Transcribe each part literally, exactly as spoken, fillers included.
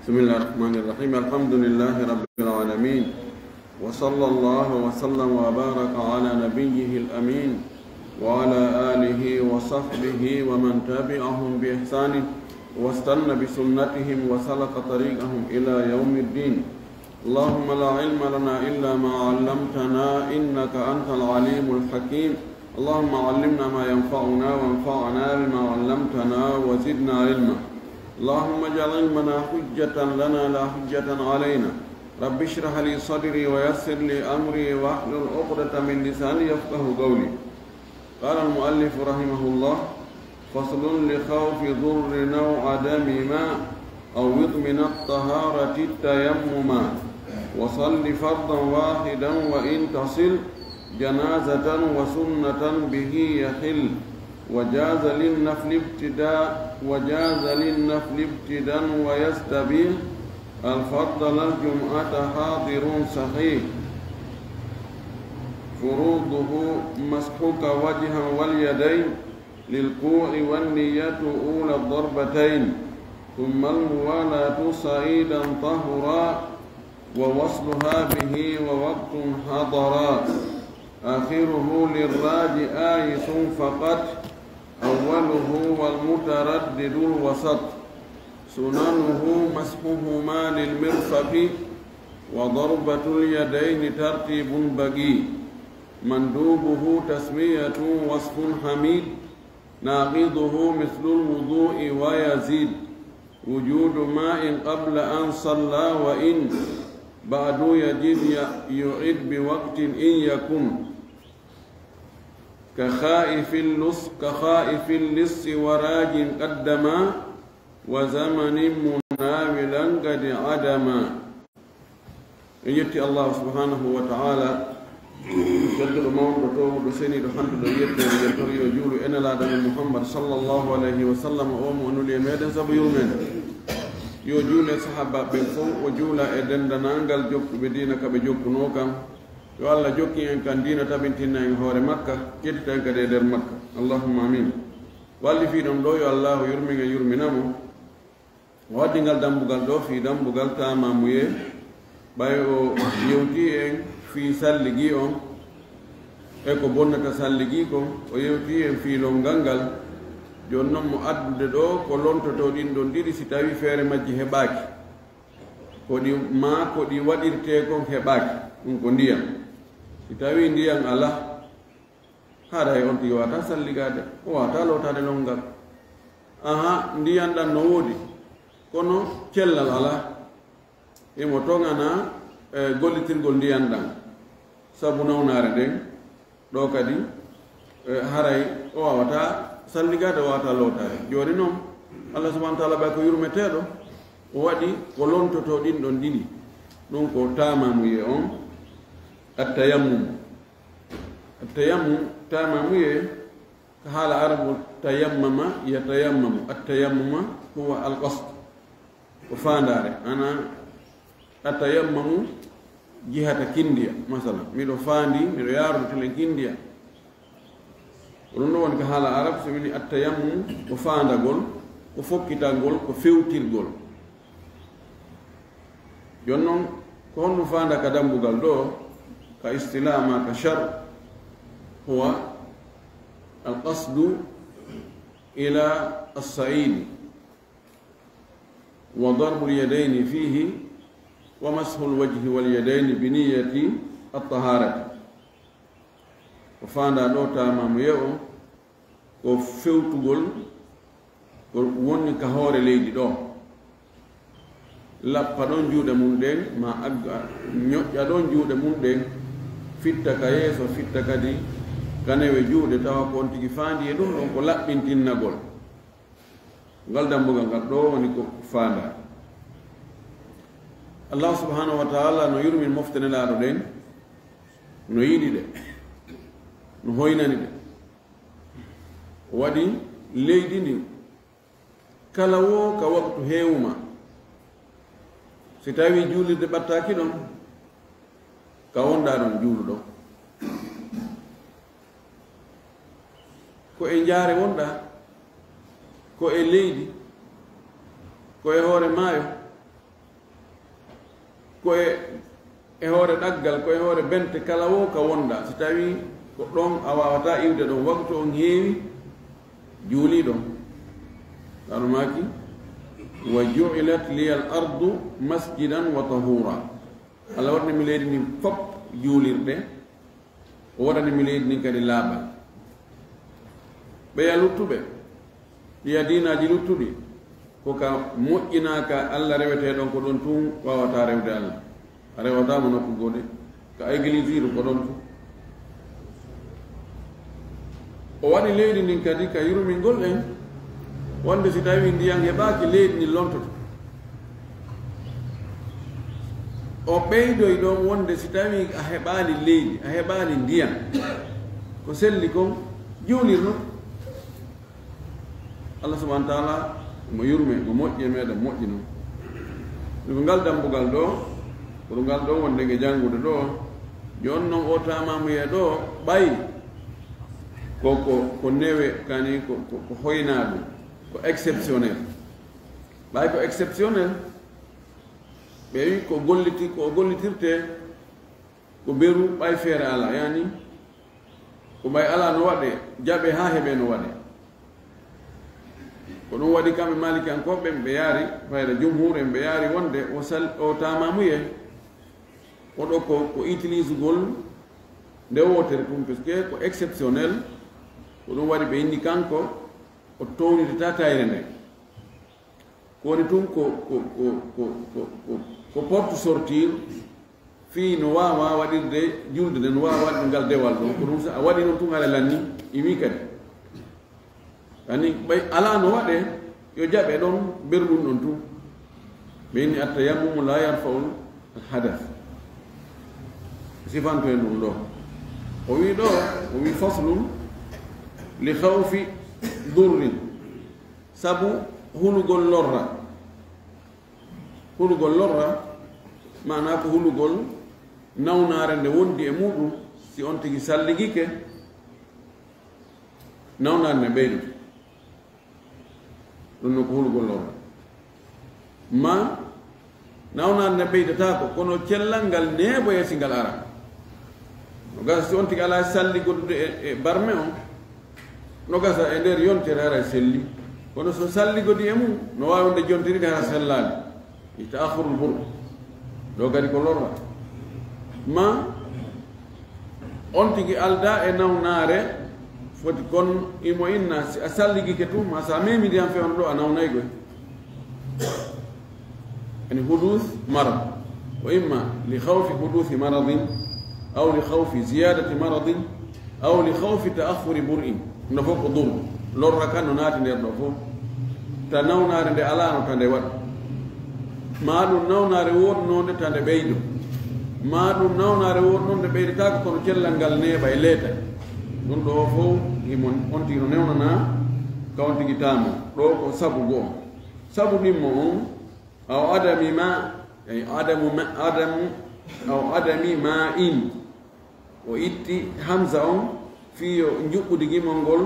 بسم الله الرحمن الرحيم. الحمد لله رب العالمين. وصلى الله وسلم وبارك على نبيه الأمين وعلى آله وصحبه ومن تبعهم بإحسان واستن بسنتهم وسلك طريقهم إلى يوم الدين. اللهم لا علم لنا إلا ما علمتنا إنك أنت العليم الحكيم. اللهم علمنا ما ينفعنا وانفعنا بما علمتنا وزدنا علما. اللهم اجعل علمنا حجة لنا لا حجة علينا. رب اشرح لي صدري ويسر لي أمري واحلل عقدة من لساني يفقه قولي. قال المؤلف رحمه الله: فصل لخوف ضر أو عدم ما أوض من الطهارة التيمما، وصل فرضا واحدا وإن تصل جنازة وسنة به يحل، وجاز للنفل ابتداء، وجاز للنفل ابتداء ويستبيح الفضل الجمعة حاضر صحيح. فروضه مسحك وجها واليدين للكوع والنية أولى الضربتين، ثم الموالاة صعيدا طهرا، ووصلها به ووقت حضرا، آخره للراجح آيس فقط، أوله والمتردد الوسط، سننه مسحهما للمرفق، وضربة اليدين ترتيب بقي، مندوبه تسمية وصف حميد، ناقضه مثل الوضوء ويزيد، وجود ماء قبل أن صلى وإن بعد يجد ي-، يعد بوقت إن يكن كخائف اللص، كخائف اللص وراج قدما وزمن مناولا قد عدما. En yetti Allahu subhanahu wa ta'ala, tedduɗo mawɗo, towɗo seniiɗo, handuɗo yettere, yettori yo juulu e nelaaɗo men Muhammad sallallahu alayhi wa sallam, o mo o nuli e meɗen sabu yurmeende. Yo juulu e sahaabaaɓe ɓen fow, o juula e denndanangal jokkuɓe diina ka ɓe jokkunoo kan. Yo Allah jokkin en kan diina, tabintinna en hoore makka, ƴettita en kadi e nder makka. Allahumma amin. Walli fii ɗon ɗo, yo Allahu yurmin en, yurmina mo. O waddi ngal dambugal ɗo fii dambugal taamamuyee, ɓay o yewti en fii salligi on e ko bonnata salligi kon, o yewti en fii longal ngal. Jooni non mo addude ɗo ko lontotoo ɗin ɗon ɗiɗi, si tawii feere majji heɓaaki, ko ɗi, maa ko ɗi waɗirtee kon heɓaaki, ɗum ko ndiyam. Si tawii ndiyam alaa, haray on tigi waawataa salligaade, o waawataa lootaade longal. Aha, ndiyan ɗan no woodi, kono cellal alaa. Himo toŋana, e, gollitirgol ndiyan ɗan. Sabu nawnaare nden, ɗo kadi, e, haray o waawataa salligaade, o waawataa lootaade. Jooni non, Allah subhanahu wa ta'ala ɓay ko yurmeteeɗo, o waɗi ko lontotoo ɗin ɗon ɗiɗi. Ɗum ko taamamuyee on, at-tayammum. At-tayammum, taamamuyee, ka haala arabu, tayammama, yatayammamu. At-tayammuma huwa al-qasd. Ko faandaare. Ana atayammamu jihata Kindiya, masalan. Miɗo faandi, miɗo yaarude telen Kindiya. Ko ɗum ɗo woni ka haala arab, so wini at-tayammum, ko faandagol, ko fokkitangol, ko fewtirgol. Jooni non, ko honɗum faanda ka dambugal ɗo, ka istilah ma ka shar, huwa al-qasdu ila as-sa'id, wa darbu al-yadayni fihi, wa mashu al-wajhi wal yadayni bi niyyati at-taharati. Ko faanda ɗo taamamuyee on, ko fewtugol ko woni ka hoore leydi ɗo. Lappa ɗon juuɗe mum ɗen, ma agga, ñoƴƴa ɗon juuɗe mum ɗen, fitta ka yeeso, fitta kadi ka newe juuɗe, tawa ko on tigi faandi e ɗum ɗon ko laɓɓintinnagol. Ngal dambugal ngal ɗo woni ko faanda. Allah subhanahu wa ta'ala no yurmin mofte nelaaɗo ɗen, no yiɗi ɗe, no hoynani ɗe. O waɗi leydi ndin kala woo ka waqtu heewuma. Si tawii juulirde ɓattaaki ɗon, ka wonɗaa ɗon juuluɗo. Ko e njaare wonɗaa, ko e leydi, ko e hoore maayo, Ko e, e hoore ɗaggal, ko e hoore bente kala wo ka wonɗa. Si tawi ko ɗon a waawata iwde ɗon, waktu on heewi, juuli ɗon. Kano maaki, "Wa ju'ilat liyal ardu masjidan wa tahura." Allah waɗani mi leydi ndin fof juulirɗe, o waɗani mi leydi ndin kadi laaɓal. Ɓeya luttuɓe, ɗiya diinaaji luttuɗi, ko ka moƴƴinaaka Allah rewetee ɗon, ko ɗon tun waawata rewde Allah. A rewata mo nokku goɗe, ka église ko ɗon tun. O waɗi leydi ndin kadi ka yurmingol en, wonde si tawi ndiyan heɓaaki, leydi ndin lontoto. O ɓeydoy ɗon wonde si tawi a heɓaali leydi, a heɓaali ndiyan, ko selli kon juulirno. Allah subhanahu wa ta'ala mo yurme, mo moƴƴi e meɗen moƴƴi non. Ɗum ngal dambugal ɗo, ko ɗum ngal ɗo wonde nge janngude ɗo. Jooni non o taamamuye ɗo, ɓay ko, ko, ko newe, kani ko, ko, ko hoynaa ɗum, ko exceptionnel. Ɓay ko exceptionnel, ɓe wi ko golliti, ko gollitirte, ko beru, ɓay feere ala, yani, ko ɓay ala no waɗe, jaɓe haa heɓe no waɗe. Ko ɗum waɗi kamɓe Maalikiyankooɓe ɓe yaari, fayda jumhur en ɓe yaari wonde o sal-, o taamamuye, o ɗo ko, ko utilisugol nde wootere tun, parce que ko exceptionnel, ko ɗum waɗi ɓe inni kanko, o townitata tayre nde. Ko woni tun ko, ko, ko porte sortir, fii no waawa waɗirde julde nden, no waawa waɗde ngal dewal ɗon. Ko ɗum so a waɗi non tun, hara lanni, imi kadi. Ani, ɓay alaa no waɗe, yo jaɓe ɗon, beru ɗum ɗon tun. Ɓe inni, "At-tayammumu la yarfa'ul hadath." Sifanto en ɗum ɗo. O wi ɗo, o wi, "Faslun li khawfi durrin." Sabu hulugol lorra. Hulugol lorra, maanaa ko hulugol nawnaare nde wondi e muɗum, si on tigi salligike, nawnaare nde ɓeydoto. Ɗum no ko hulugol lorra. Ma nawnaare nde ɓeydataako, kono cellal ngal neeboya si ngal ara. No gasa si on tigi alaa salligodude e, e barme on, no gasa e nder yontere ara e selli. Kono so salligodi e mum, no waawi wonde jontiride hara sellaali. E ta'akhurul bur. Ɗo kadi ko lorra. Ma on tigi alda e nawnaare, foti kon imo inna, si a salligike tun, ma sa memi ndiyan fewndo ɗo, a nawnay koy. Yani huduth marad. Wa imma li khawfi huduthi maradin, aw li khawfi ziyadati maradin, aw li khawfi ta'akhuri bur'in. No fof ko dur. Lorra kan no naati nder ɗo fof. Ta nawnaare nde alaano ta nde waɗa. Maa ɗum nawnaare woodnoonde ta nde ɓeydo. Maa ɗum nawnaare woodnoonde ɓeydataako kono cellal ngal neeɓa e leeta. Ɗum ɗo fof himo on tigi no newnanaa ka on tigi taamo. Ɗo ko sabu goo. Sabu ɗimmo on, aw adami ma, ay adamu ma, adamu, aw adami ma in. O itti hamza on fii yo njuɓɓudi gimol ngol,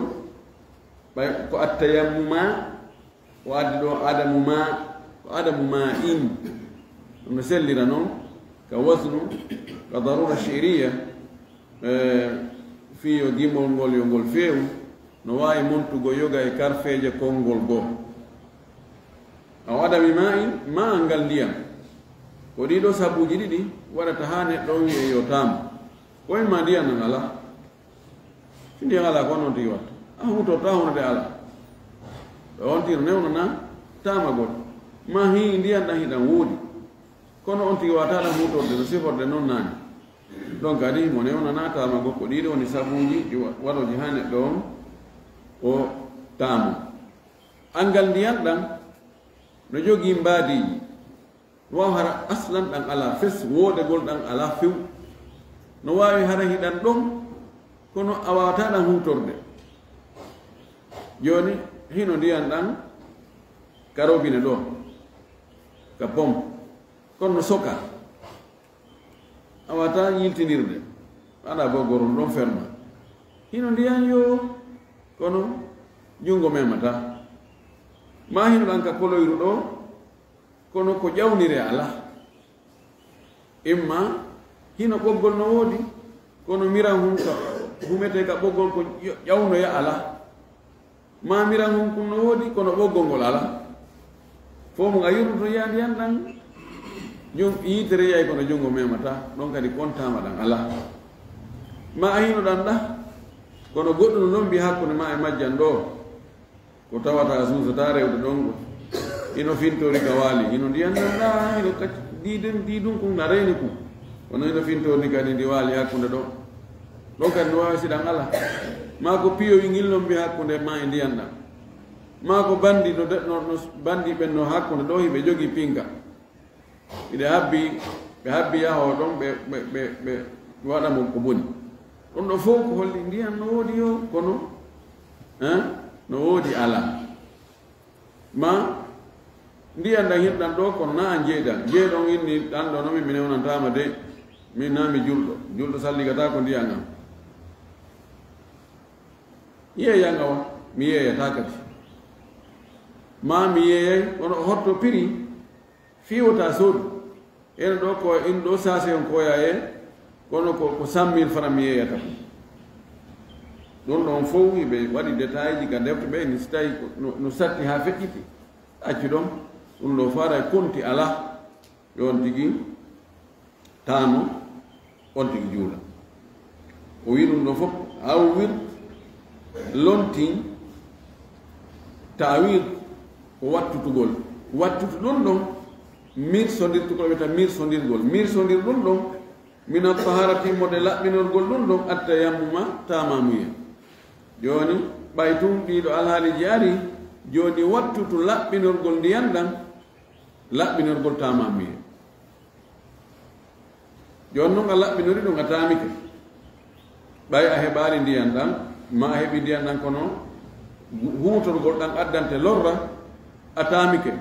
ɓay ko attayammuma, o addi ɗo adamu ma, ko adamu ma in. Ɗum no sellira noon ka wasnu, ka darura shi'riya, eh, fii yo gimol ngol yo ngol feewu, no waawi montugo yoga e karfeeje konngol goo. Aw adami ma in, ma ngal ndiyam. Ko ɗiɗo sabuuji ɗiɗi waɗata haa neɗɗo on wi'e yo taam. Ko en ma ndiyam nan alaa. Si ndiyam alaa, ko on tigi watta. A huutortaa huunde nde alaa. Ɗo on tigi no newnanaa taama goɗɗo. Ma hii ndiyam ɗam hiɗam woodi. Kono on tigi waawataa ɗam huutorde no siforde non naani. Ɗon kadi mo newnanaa taama goɗɗo. Ɗiɗo woni sabuuji ɗi wa-, waɗooji haa neɗɗo on o taamo. Anngal ndiyam ɗam no jogii mbaadiiji. No waawi hara aslan ɗam alaa fes, woodegol ɗam alaa few. No waawi hara hiɗan ɗon, kono a waawataa ɗam huutorde. Jooni, hino ndiyan ɗam ka robine ɗo, ka pompe, kono no soka. A waawataa yiltinirde. Alaa bo gorum ɗon ferma. Hino ndiyan yo, kono junngo memataa. Maa hino ɗam ka koloyru ɗo, kono ko ƴawnire alaa. Imma hino ɓoggol no woodi, kono miran hun ka humetee ka ɓoggol ko ƴawnoya alaa. Ma miran hun kun no woodi, kono ɓoggol ngol alaa. Fow mun a yurnoto yiya ndiyan ɗan, jun-, yiitere yiyay kono junngo memataa, ɗon kadi kontaama ɗan alaa. Ma a hinoɗan ɗa, kono goɗɗun no lombi hakkunde ma e majjan ɗoo. Ko tawata a suusataa rewde ɗon ɗo. Hino fintori ka waali. Hino ndiyan nan ɗa, hino kacci. Diidun, diidun kun na reeni kun. Kono hino fintori kadi ndi waali hakkunde ɗo. Ɗon kadi no waawi si ɗan alaa. Maa ko piyowi ngil lombi hakkunde ma e ndiyan ɗan. Maa ko bandi no de-, no, no bandi ɓen no hakkunde ɗo hiɓe jogii pinka. Hiɓe habbi, ɓe habbi yahoo ɗon, ɓe, ɓe, ɓe, ɓe waɗa mo ko boni. Ɗon ɗo fow ko holli ndiyan no woodi yo, kono, hein, no woodi alaa. Ma, ndiyan ɗan hirɗan ɗo, kono na an jeyɗan. Jeyɗon inni, ɗan ɗo no min, mi newnantaama de. Min na mi julɗo. Julɗo salligataa ko ndiyan an. Yeeyan awa, mi yeeyataa kadi. Ma mi yeeyay, kono o hotto piri. Fii wota soodu. Ene ɗo ko in ɗo saase on koyaye, kono ko, ko cent mille francs mi yeeyata ko. Ɗon ɗon fow hiɓe waɗi détail ji ka defte ɓe, ni si tawi ko no, no satti haa feƴƴiti, accu ɗon, ɗum ɗo faara e konti alaa, yo on tigi taano. On tigi juula. O wi'i ɗum ɗo fof, awwir, lontin, ta'wir, ko wattutugol. Wattutu ɗum ɗon, mirsondirtugol, wiyata mirsondirgol. Mirsondir ɗum ɗon, mina taharati, mode laɓɓinorgol ɗum ɗon, attayammuma, taamamuye. Jooni, ɓay tun ɗiiɗo alhaaliiji ari, jooni wattutu laɓɓinorgol ndiyan ɗan, laɓɓinorgol taamamuye. Jooni non a laɓɓinori ɗum, a taamike. Ɓay a heɓaali ndiyan ɗan, ma a heɓi ndiyan ɗan, kono hu-, huutorgol ɗan addante lorra, a taamike.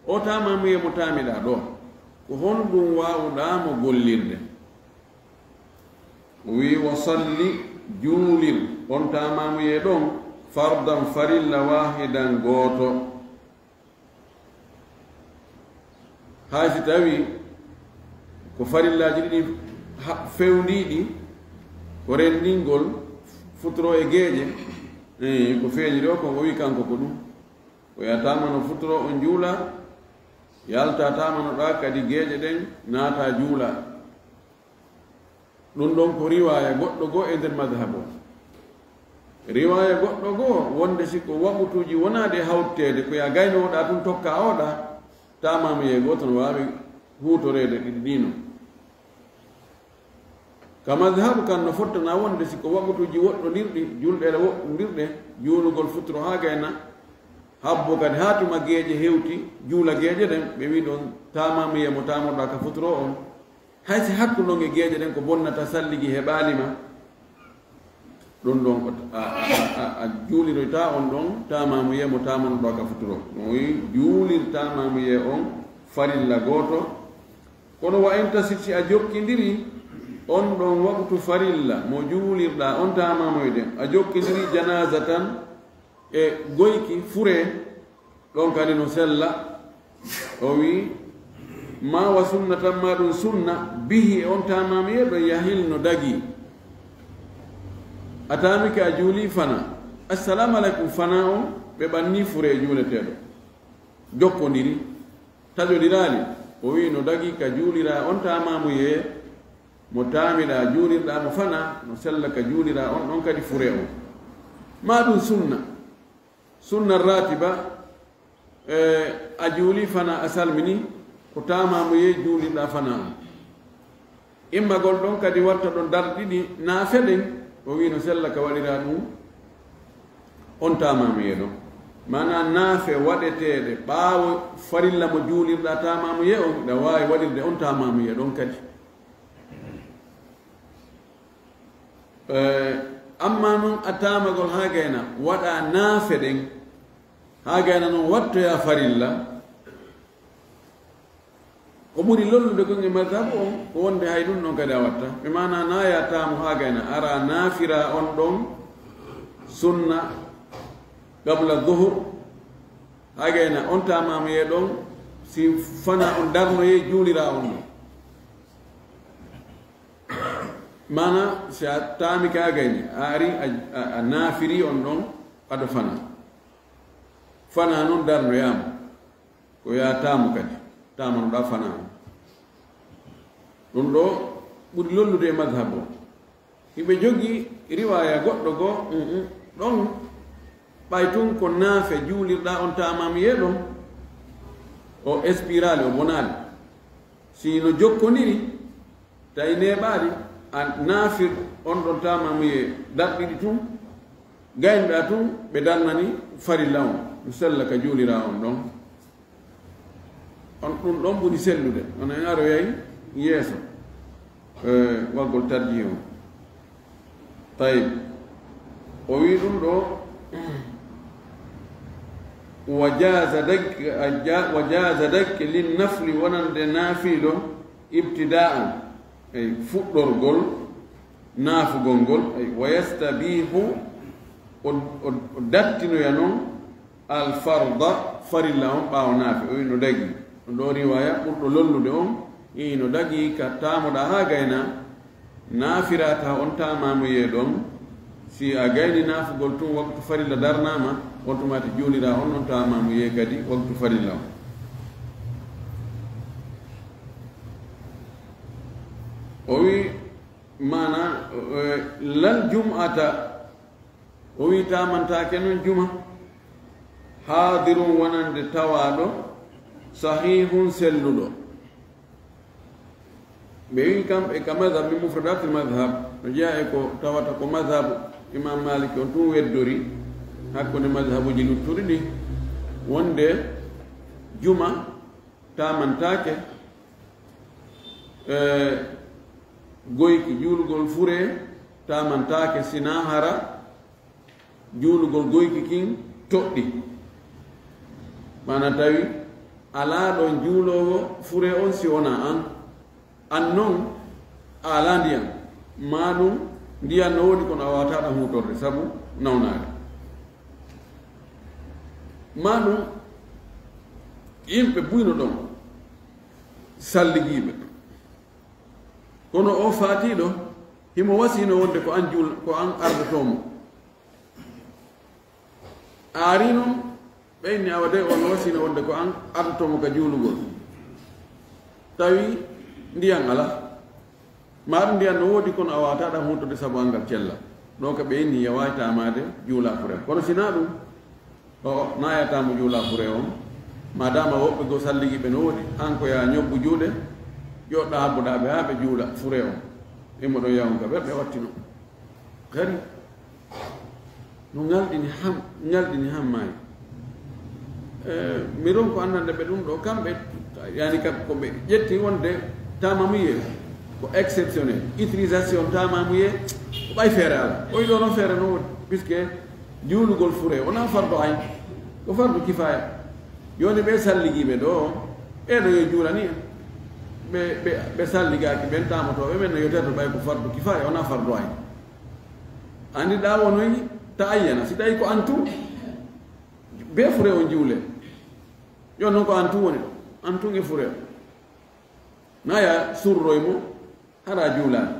O taamamuye mo taamiɗaa ɗo, ko honɗum waawuɗaa mo gollirde? O wi'i, wa salli, juulir, on taamamuye ɗon, fardan, farilla, waahidan, gooto. Hay si tawi ko farillaaji ɗiɗi ha-, fewndiiɗi, ko renndingol futuro e geeƴe, eh, ko feeñiri o, ko o wi kanko ko ɗum. O yaataama no futuro on juula, yaltaataama no ɗa kadi geeƴe ɗen naata juula. Ɗum ɗon ko riwaaya goɗɗo goo e nder madhab o. Riwaaya goɗɗo goo wonde si ko waɓutuuji wonaade hawteede, ko ya gaynooɗa tun tokka oɗa, taamamuye gooto no waawi huutoreede ɗiɗi ɗii non. Ka madhab kan no fottana wonde si ko waɓutuuji woɗɗondirɗi, julɗeele woɗɗondirɗe, juulugol futuro haa gayna, habbo kadi haa tuma geeƴe hewti, juula geeƴe ɗen, ɓe wi'i ɗon taamamuye mo taamorɗa ka futuro on, hay si hakkunde on e geeƴe ɗen ko bonnata salligi heɓaali ma, ɗum ɗon ko a, a, a, a, a juuliroyta on ɗon taamamuye mo taamonoɗo ka futuro. No wi'i juulir taamamuye on farilla gooto. Kono wa in tasik, si a jokkindiri on ɗon waqtu farilla mo juulirɗa on taamamuye ɗen, a jokkindiri janazatan e goyki fure, ɗon kadi no sella. O wi'i, ma wa sunnatan, ma ɗum sunna, bihi, e on taamamuye ɗon, yahil, no dagi. A taamike a juuli fana. Assalamu aleykum, fana on, ɓe ɓanni fure e juuleteeɗo. Jokkondiri, taƴodiraali. O wi'i no dagi ka juulira on taamamuye mo taamiɗa juulirɗa mo fana, no sella ka juulira on ɗon kadi fure on. Ma ɗum sunna. Sunna ratiba, e, a juuli fana a salmini, ko taamamuye juulirɗa fana on. Immagol ɗon kadi watta ɗon darɗe ɗiɗi naafe ɗen, o wi'i no sella ka waɗira ɗum on taamamuye ɗon. Maana naafe waɗeteeɗe ɓaawo farilla mo juulirɗa taamamuye on, ɗa waawi waɗirde on taamamuye ɗon kadi. Eh, amma non a taamagol haa gayna waɗa naafe ɗen, haa gayna non wattoya farilla. Ko ɓuri lollude kon e madhab on, ko wonde hay ɗum ɗon kadi a watta. Ɓe maana naaya taamu haa gayna ara naafira on ɗon sunna qabla dhuhur, haa gayna on taamamuye ɗon, si fana on darnoye juulira on ɗon. Mana si a taami ka gayni, a ari a, a, a naafiri on ɗon, aɗo fana. Fana non darnoyaama. Ko yaa taamu kadi. Taamanoɗaa fana on. Ɗum ɗo ɓuri lollude e madhab o. Hiɓe jogi riwaya goɗɗo goo, mm, mm, ɗon ɓay tun ko naafe juulirɗaa on taamaamu yee ɗon. O espirali, o bonali. Si no jokkoniri, tawi neeɓaali, a naafir on ɗon taamaamu yee daɗɗiɗi tun, gaynɗaa tun, ɓe darnani farilla on, no sella ka juuliraa on ɗon. On ɗum ɗon ɓuri sellude, on en aroyay yeeso, eh, waggol tarjihi on. Tayib. O wi ɗum ɗo, wa jaza dak-, a ja-, wa jaza dak lin nafli wonande naafilo ibtida'an, ay fuɗɗorgol naafugol ngol, ay wa yastabihu o, o, o dattinoya non al farda farilla on ɓaawo naafi, o wi no dagi. Ɗum ɗo riwaya ɓurɗo lollude on, ii no dagi ka taamoɗaa haa gayna, naafirata on taamaamu yee ɗon, si a gayni naafugol tun waktu farilla darnaama, on tumaati juulira on ɗon taamaamu yee kadi waktu farilla on. O wi maana, eh, lal jum'ata, o wi taamantaake non juma, haadirun wonande tawaaɗo, sahihun selluɗo. Ɓe wi kamɓe ka madhab, min mufradatil madhab, no jeyaa e ko tawata ko madhab Imam Malik on tun weddori, hakkunde madhabuji luttuɗi ɗi, wonde juma taamantaake, e, goyki juulugol fure taamantaake, sinaa hara juulugol goyki kin toɗɗi. Maana tawi alaa ɗon juuloowo fure on si wonaa an. An non, a alaa ndiyan. Maa ɗum ndiyan no woodi kono a waawataa ɗam huutorde sabu nawnaare. Maa ɗum yimɓe buyno ɗon salligiiɓe. Kono o faatiiɗo, himo wasiino wonde ko an juul-, ko an ardotoo mo. A arii non, ɓe inni awa de on wasiino wonde ko an ardotoo mo ka juulugol. Tawi ndiyan alaa. Maa ɗum ndiyan no woodi kono a waawataa ɗam huutorde sabu an ngal cella. Ɗon ka ɓe inni ya waawi taamaade juulaa fure. Kono si naa ɗum, o, o, na yataa mo juula fure on. Maadaama woɓɓe goo salligiiɓe no woodi, an ko yaa ñobbu juuɗe, ƴoƴɗaa habboɗaa ɓe haa ɓe juula fure on. Immo ɗon yahun ka ɓerɗe wattino. Kadi, no ŋalɗini ham, ŋalɗini ham maayi. Eh, mi ronko annande ɓe ɗum ɗo, kamɓe, yani ka ko ɓe ƴetti wonde taamamuyee, ko exceptionnel. Utilisation taamamuyee, ko ɓay feere alaa. O wi ɗo noon feere no woodi, puisque juulugol fure, wonaa fardu ayn, ko fardu kifaaya. Jooni ɓe salligiiɓe ɗo, ɓee ɗo yo juulani en. Ɓe, ɓe, ɓe salligaaki, ɓen taamotooɓe men no yo terto ɓay ko fardu kifaaya, wonaa fardu ayn. Anndi ɗa wonoy ta ayyana, si tawi ko an tun, bee fure on juule. Jooni noon ko an tun woni ɗo, an tun e fure on. Na ya surroy mo, hara juulaani.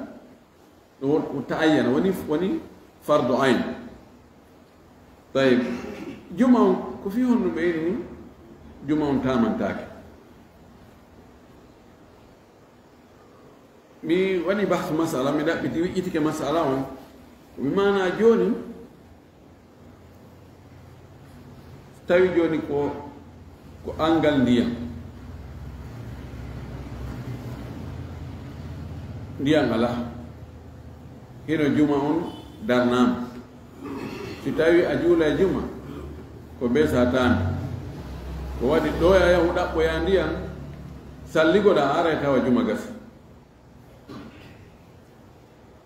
Ɗum won ko ta'ayyana, woni, woni fardu ayn. Tayib. Juma on, ko fii honɗum ɓe inni juma on taamantaake? Mi waɗi bahsu masala, mi ɗaɓɓiti, wiƴƴitike masala on. Ko mi maana jooni, tawi jooni ko, ko anngal ndiyan. Ndiyan alaa. Hino juma on darnaama. Si tawi a juula e juma, ko bee sataani. Ko waɗi ɗo ya yahu ɗaɓɓoya ndiyan, salligoɗaa aray tawa juma gasi.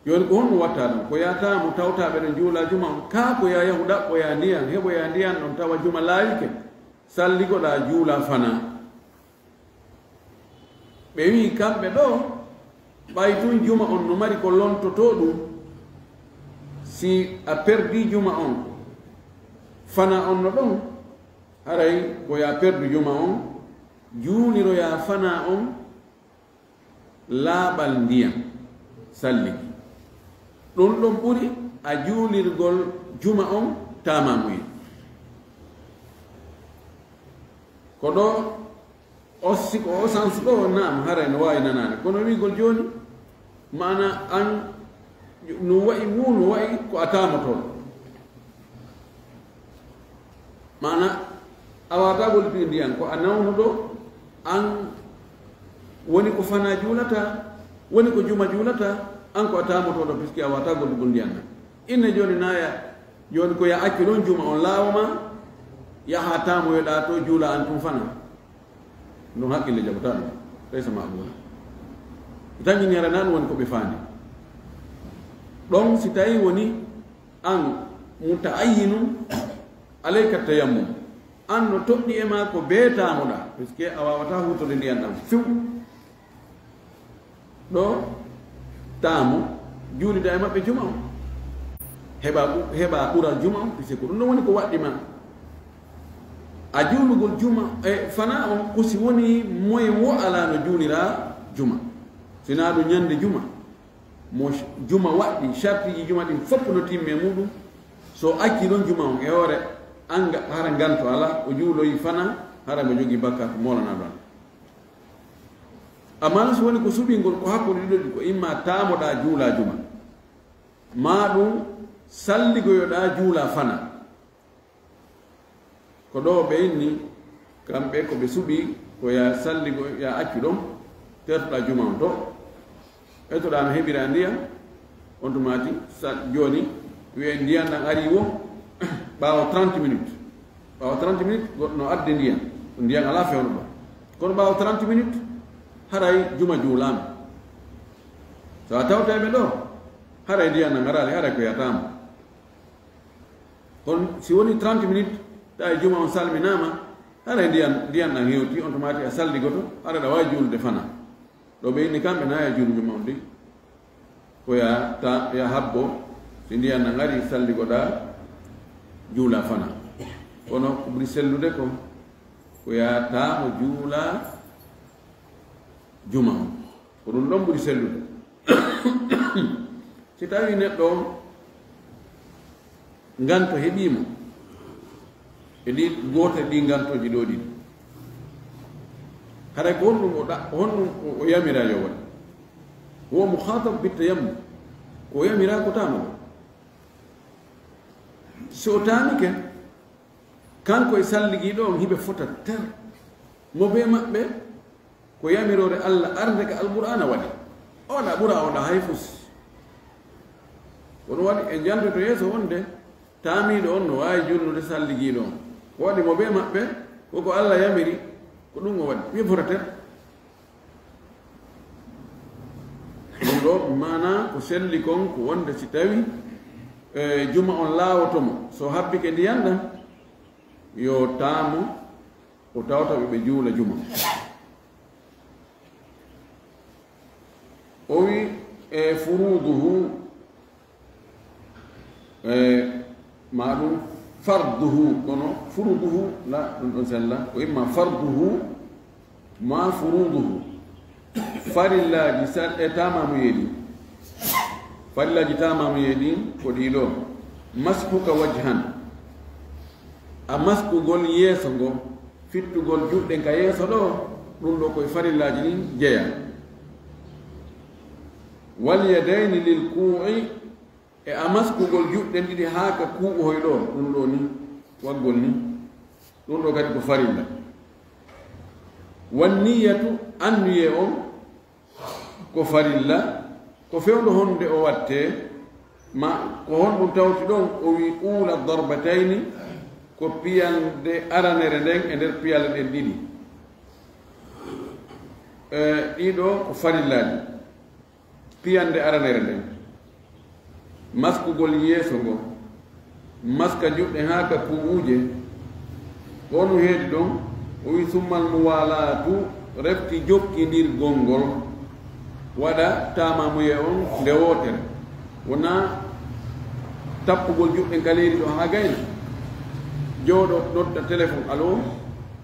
Jooni ko honɗum watta ɗum? Ko yataa mo tawta ɓe ɗon juula juma on, kaa ko ya yahu ɗaɓɓoya ndiyan, heɓoya ndiyan ɗon tawa juma laawike, salligoɗaa juula fanaa. Ɓe wi'i kamɓe ɗo, ɓay tun juma on no mari ko lontotoo ɗum, si a perdi juma on, fanaa on no ɗon, haray ko ya perdu juma on, juuliroya fanaa on, laaɓal ndiyan salligi. Ɗum ɗon ɓuri a juulirgol juma on taamamuye. Ko ɗo o siko o sans ɗo, naam, haray no waawi nanaade. Kono wi'gol jooni, maana an, no wa'i wuu, no wa'i ko a taamotooɗo. Maana a waawataa gollude ndiyan, ko a nawnuɗo, an woni ko fana juulata, woni ko juma juulata, an ko a taamotooɗo, puisque a waawataa gollugol ndiyan ɗan. Inne jooni naaya, jooni ko ya accu ɗon juma on laawo ma, yaha taamoyoɗaa to juula an tun fana. Ɗum haqqille jaɓataa ɗum, laysa maqbuula. Ɓe tañini hara nan woni ko ɓe faandi. Ɗon si tawi woni an mutaayyinun alayka tayammum, an no toɗɗi e ma ko bee taamoɗaa, puisque a waawataa huutorde ndiyan ɗan few. Ɗo taamo juulida e maɓɓe juma on. Heɓa ɓu-, heɓa ɓural juma on, puisque ko ɗum ɗon woni ko waɗɗi ma. A juulugol juma e fana on, ko si woni moye wo alaa no juulira juma. Sinaa ɗum ñande juma. Mo sh-, juma waɗɗi, shartiiji juma ɗin fof no timmi e muɗum. So acci ɗon juma on e hoore, an ga-, hara nganto alaa, o juuloyi fana, hara mo jogii bakkaatu moolana ɗon. Amma non si woni ko suɓingol ko hakkunde ɗiɗo ɗi, ko imma taamoɗaa juula juma, maa ɗum salligoyoɗaa juula fana. Ko ɗo ɓe inni, kamɓe ko ɓe suɓi, ko ya salligo, ya accu ɗon, tertoɗaa juma on to. Etoɗaa no heɓira ndiyan, on tumaati, sa-, jooni, wi'e ndiyan ɗan ari wo, ɓaawo trente minutes. Ɓaawo trente minutes, goɗɗo no adde ndiyan. Ndiyan alaa fewndo ɗon. Kono ɓaawo trente minutes, haray juma juulaama. So a tawtay ɓe ɗo, haray ndiyan ɗan araali, haray ko yataama. Kono si woni trente minutes, tawi juma on salminaama, haray ndiyan, ndiyan ɗan hewti, on tumaati a salligoto, haray ɗa waawi juulde fana. Ɗo ɓe inni kamɓe na ya juulu juma on ɗi. Ko ya ta-, ya habbo, si ndiyan ɗan ari salligoɗaa, juula fana. Kono ko ɓuri sellude ko, ko ya taamo juula juma on. Ko ɗum ɗon ɓuri sellude. Si tawi neɗɗo on nganto heɓii mo, e ɗi gootel ɗi ngantooji ɗo ɗiɗi, haray ko honɗum o ɗa-, ko honɗum o, o yamira yo waɗ? Wo mukhatab bit tayammum, ko o yamira ko taamo ɗo. So o taamike, kanko e salligiiɗo on hiɓe fota ter. Mo bee maɓɓe ko yamiroore Allah arnde ka Alqur'aana waɗi. Oɗa ɓura oɗa hay fus. Ko ɗum waɗi en jantoto yeeso wonde taamiiɗo on no waawi julnude salligiiɗo on. Ko waɗi mo bee maɓɓe ko ko Allah yamiri, ko ɗum o waɗi. Hiɓe fota ter. Ɗum ɗo maana ko selli kon ko wonde si tawi, e, juma on laawoto mo, so habbike ndiyan ɗan, yo taamo, o tawta ɓe ɓe juula juma. O wi, e, furuduhu, e, ma ɗum farduhu, kono furuduhu la, ɗum ɗon sella, ko imma farduhu, ma furuduhu. Farillaaji sal-, e taamamuyeeji. Farillaaji taamamuyeeji ko ɗii ɗo. Mashuka wajhan. A maskugol yeeso ngo, fittugol juɗɗen ka yeeso ɗo, ɗum ɗo koye farillaaji ɗin jeya. Wal yadayni lil kuu'i, e a maskugol juɗɗen ɗiɗi haa ka kuu'oy ɗo, ɗum ɗo ni, waggol ni. Ɗum ɗo kadi ko farilla. Wan niyyatu, anniyee on ko farilla, ko fewndo honde o wattee, ma ko honɗum tawti ɗon, o wi uula darbatayni, ko piyande aranere nden e nder piyalle ɗen ɗiɗi. E, ɗiɗo ko farillaaji. Piyande aranere nden, maskugol yeeso ngon, maska juɗɗe haa ka kuu'uje. Ko honɗum heedi ɗon? O wi, "Summal muwalaatu, refti jokkindirgol ngol, waɗa taamamuye on nde wootere." Wonaa tappugol juɗɗen ka leydi ɗo haa gayna. Jooɗo, nodda téléphone, "Allo?"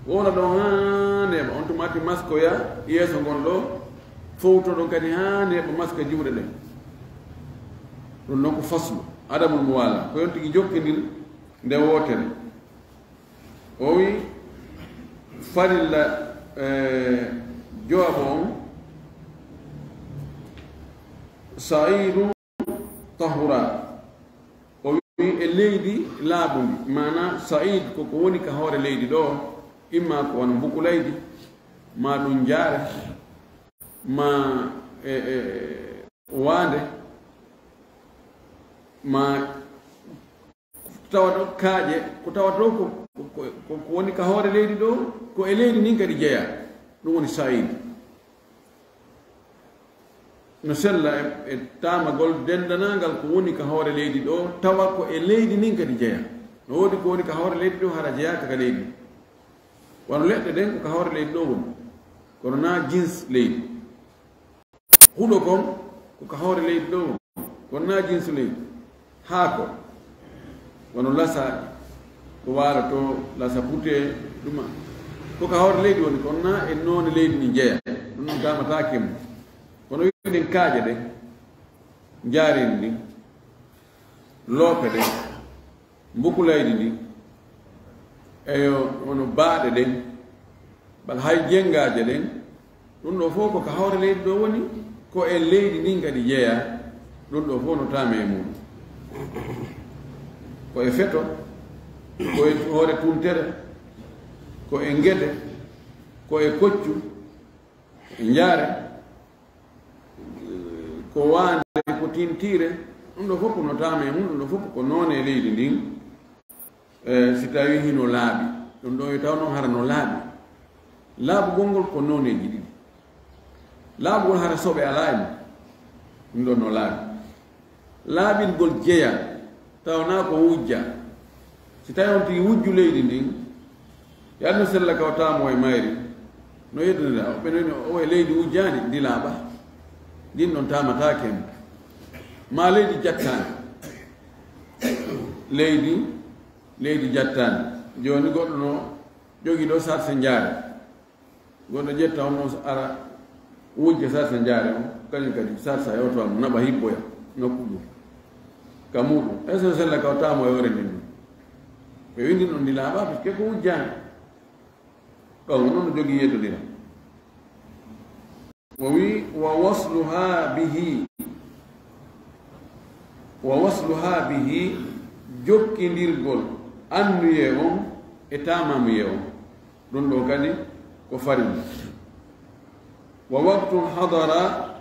Wona ɗon haa neeɓa, on tumaati maskoya yeeso ngon ɗo, fowto ɗon kadi haa neeɓa maska juuɗe ɗen. Ɗum noon ko faslu, adamul muwala, ko yon tigi jokkindir nde wootere. O wi farilla, eh, jowaɓo on, sa'idu tahura. O wi e leydi laaɓundi, maana sa'id ko ko woni ka hoore leydi ɗo, imma ko wano mbukulaydi, ma ɗum jaare, ma e, e, waande, ma tawa ɗo kaaƴe, ko tawa ɗo ko, ko, ko, ko woni ka hoore leydi ɗo, ko e leydi ndin kadi jeyaa. Ɗum woni sa'id. No sella e, e taamagol denndanangal ko woni ka hoore leydi ɗo, tawa ko e leydi ndin kadi jeyaa. No woodi ko woni ka hoore leydi ɗo, hara jeyaaka ka leydi. Wano leɗɗe ɗen ko ka hoore leydi ɗo woni, kono naa jins leydi. Huɗo kon ko ka hoore leydi ɗo woni, kono naa jinsu leydi. Haako, wano lasa, ko waaloto, lasa pute, ɗuma. Ko ka hoore leydi woni, kono naa e noone leydi ndi jeyaa. Ɗum ɗon taamataake mo. Kono wiɗen kaaƴe ɗen, njaareendi ndin, loope ɗen, mbukulaydi ndin, eyo, wano baaɗe ɗen, bal hay jengaaje ɗen, ɗum ɗo fof ko ka hoore leydi ɗo woni, ko e leydi ndin kadi jeyaa, ɗum ɗo fof no taame e muɗum. Ko e feto, ko e hoore tuntere, ko e ngede, ko e koccu, e njaare, ko waande, ko tintiire, ɗum ɗo fof ko no taame e mum, ɗum ɗo fof ko noone e leydi ndin. E, si tawii hino laaɓi, ɗum ɗo yo taw noon hara no laaɓi. Laaɓugol ngol ko nooneeji ɗiɗi. Laaɓugol hara soɓe alaa e mum, ɗum ɗo no laaɓi. Laaɓingol jeyaa, tawa naa ko wujja. Si tawii on tigi wujju leydi ndin, yaani no sella ka o taamo e mayri, no yeddonira, o ɓe noni o e leydi wujjaandi, ndi laaɓa. Ndin ɗon taamataake mo. Maa leydi jattaandi. Leydi, leydi jattaandi. Jooni goɗɗo no jogii ɗo sarse njaare. Goɗɗo ƴetta on, on ara wujja sarsa njaare on, kañum kadi sarsa e oto am naɓa hibboya nokku ɗum. Ka muɗum, est-ce que sella ka o taamo e hoore ndin ɗum? Ɓe windi ɗum ndi laaɓa, parce que ko wujjaani. Ɓawo noon no jogii yeddodira. O wi, "Wa wasluha bihi." Wa wasluha bihi, jokkindirgol annuyee on e taamamuyee on. Ɗum ɗo kadi ko farilla. Wa waqtun hadara,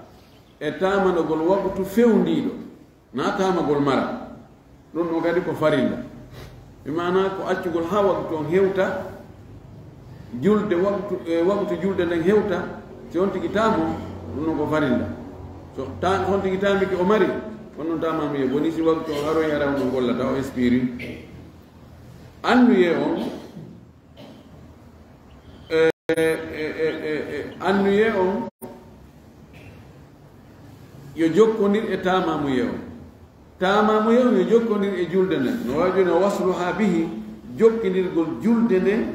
e taamanagol waqtu fewndiiɗo, naa taamagol mara. Ɗum ɗo kadi ko farilla. Bi maanaa ko accugol haa waqtu on hewta, julde waqtu, e waqtu julde nden hewta, si on tigi taamo, ɗum ɗon ko farilla. So ta-, on tigi taamike o mari, on ɗon taamamuye, boni si waqtu on aroyi hara on ɗon gollata, o expiri. Annuyee on, e, e, e, e, e, annuyee on yo jokkondir e taamamuyee on. Taamamuyee on yo jokkondir e julde nden. No waawi jooni o wasluha bihi, jokkindirgol julde nden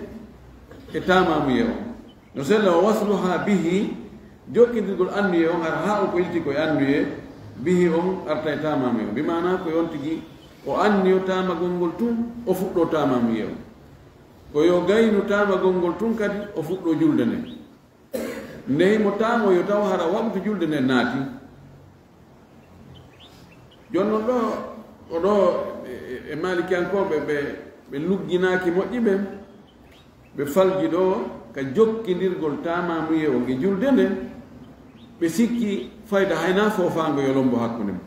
e taamamuyee on. No sella o wasluha bihi, jokkindirgol annuyee on, hara haa on ko ilti ko e annuyee, bihi on arta e taamamuyee on. Bi maanaa ko on tigi o anniyo taamagol ngol tun, o fuɗɗo taamamuyee on. Ko yo gaynu taamagol ngol tun kadi, o fuɗɗo julde nden. Nde himo taamo yo taw hara waqtu julde nden naati. Jooni non ɗo, o ɗo, e, e, e Maalikiyankooɓe ɓe, ɓe lugginaaki moƴƴi ɓen, ɓe falji ɗo ka jokkindirgol taamamuyee on e julde nden, ɓe sikki fayda hay naa foofaango yo lombo hakkunde mum.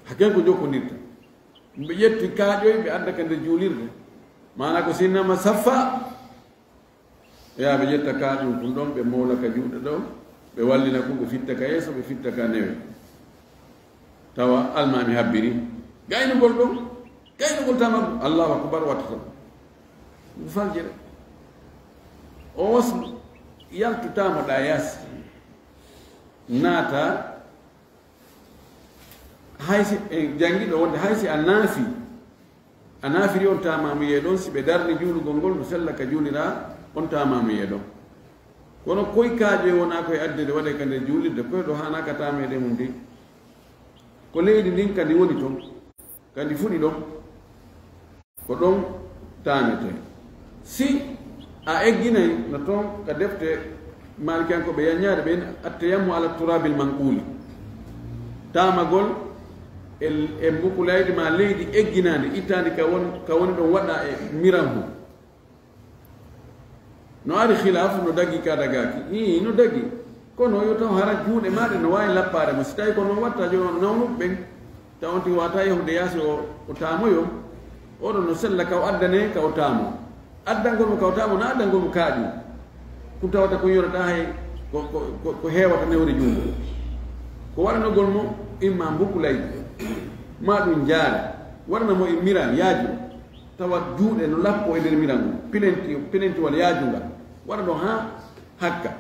Hakken ko jokkondirta. Ɓe ƴetti kaaƴoy, ɓe adda ka nder juulirde. Maanaa ko sinnama saffa, ɓe yaha ɓe ƴetta kaaƴum kun ɗon, ɓe mowla ka juuɗe ɗon, ɓe wallina kun, ɓe fitta ka yeeso, ɓe fitta ka newe. Tawa almaami habbiri. Gaynugol ɗon, gaynugol tama ɗum. Allahu akbar watta tan. Ɗum faljere. O waslu, yaltu tama ɗa yaasi. Naata, hay si, e janngiɗo wonde hay si a naafi, a naafiri on taamamuyee ɗon, si ɓe darni juulugol ngol, no sella ka juulira on taamamuyee ɗon. Kono koy kaaƴoy wona koye addude waɗe ka nder juulirde, koye ɗo haana ka taameede mum de. Ko leydi ndin kadi woni ton, kadi fuɗi ɗon, ko ɗon taamete. Si a egginay no ton ka defte Maalikiyankoɓe yaññaade ɓen, attayammu ala turabil manquli, taamagol e, e mbukulaydi ma leydi egginaandi, ittaandi ka won, ka woni ɗon waɗa e miran hun. No ari khilaf, no dagi ka dagaki? Ii, no dagi. Kono yo taw hara juuɗe maɗe no waawi lappaade mo. Si tawi ko noon watta, jooni on nawnuɓe ɓen, taw on tigi wata yahude yaasi o, o taamoyo. Oɗon no sella ka o addane ka o taamo. Addangol mo ka o taamo, na addangol mo kaaƴu. Kun tawata kun yorata hay ko, ko, ko, ko heewata newre junngo. Ko waɗanogol mo imma mbukulaydi, ma ɗum jaare, waɗana mo e miran yaaju. Tawa juuɗe no lappo e nder miran ngon, pilenti, pilentiwal yaajungal, waɗa ɗon haa hakka.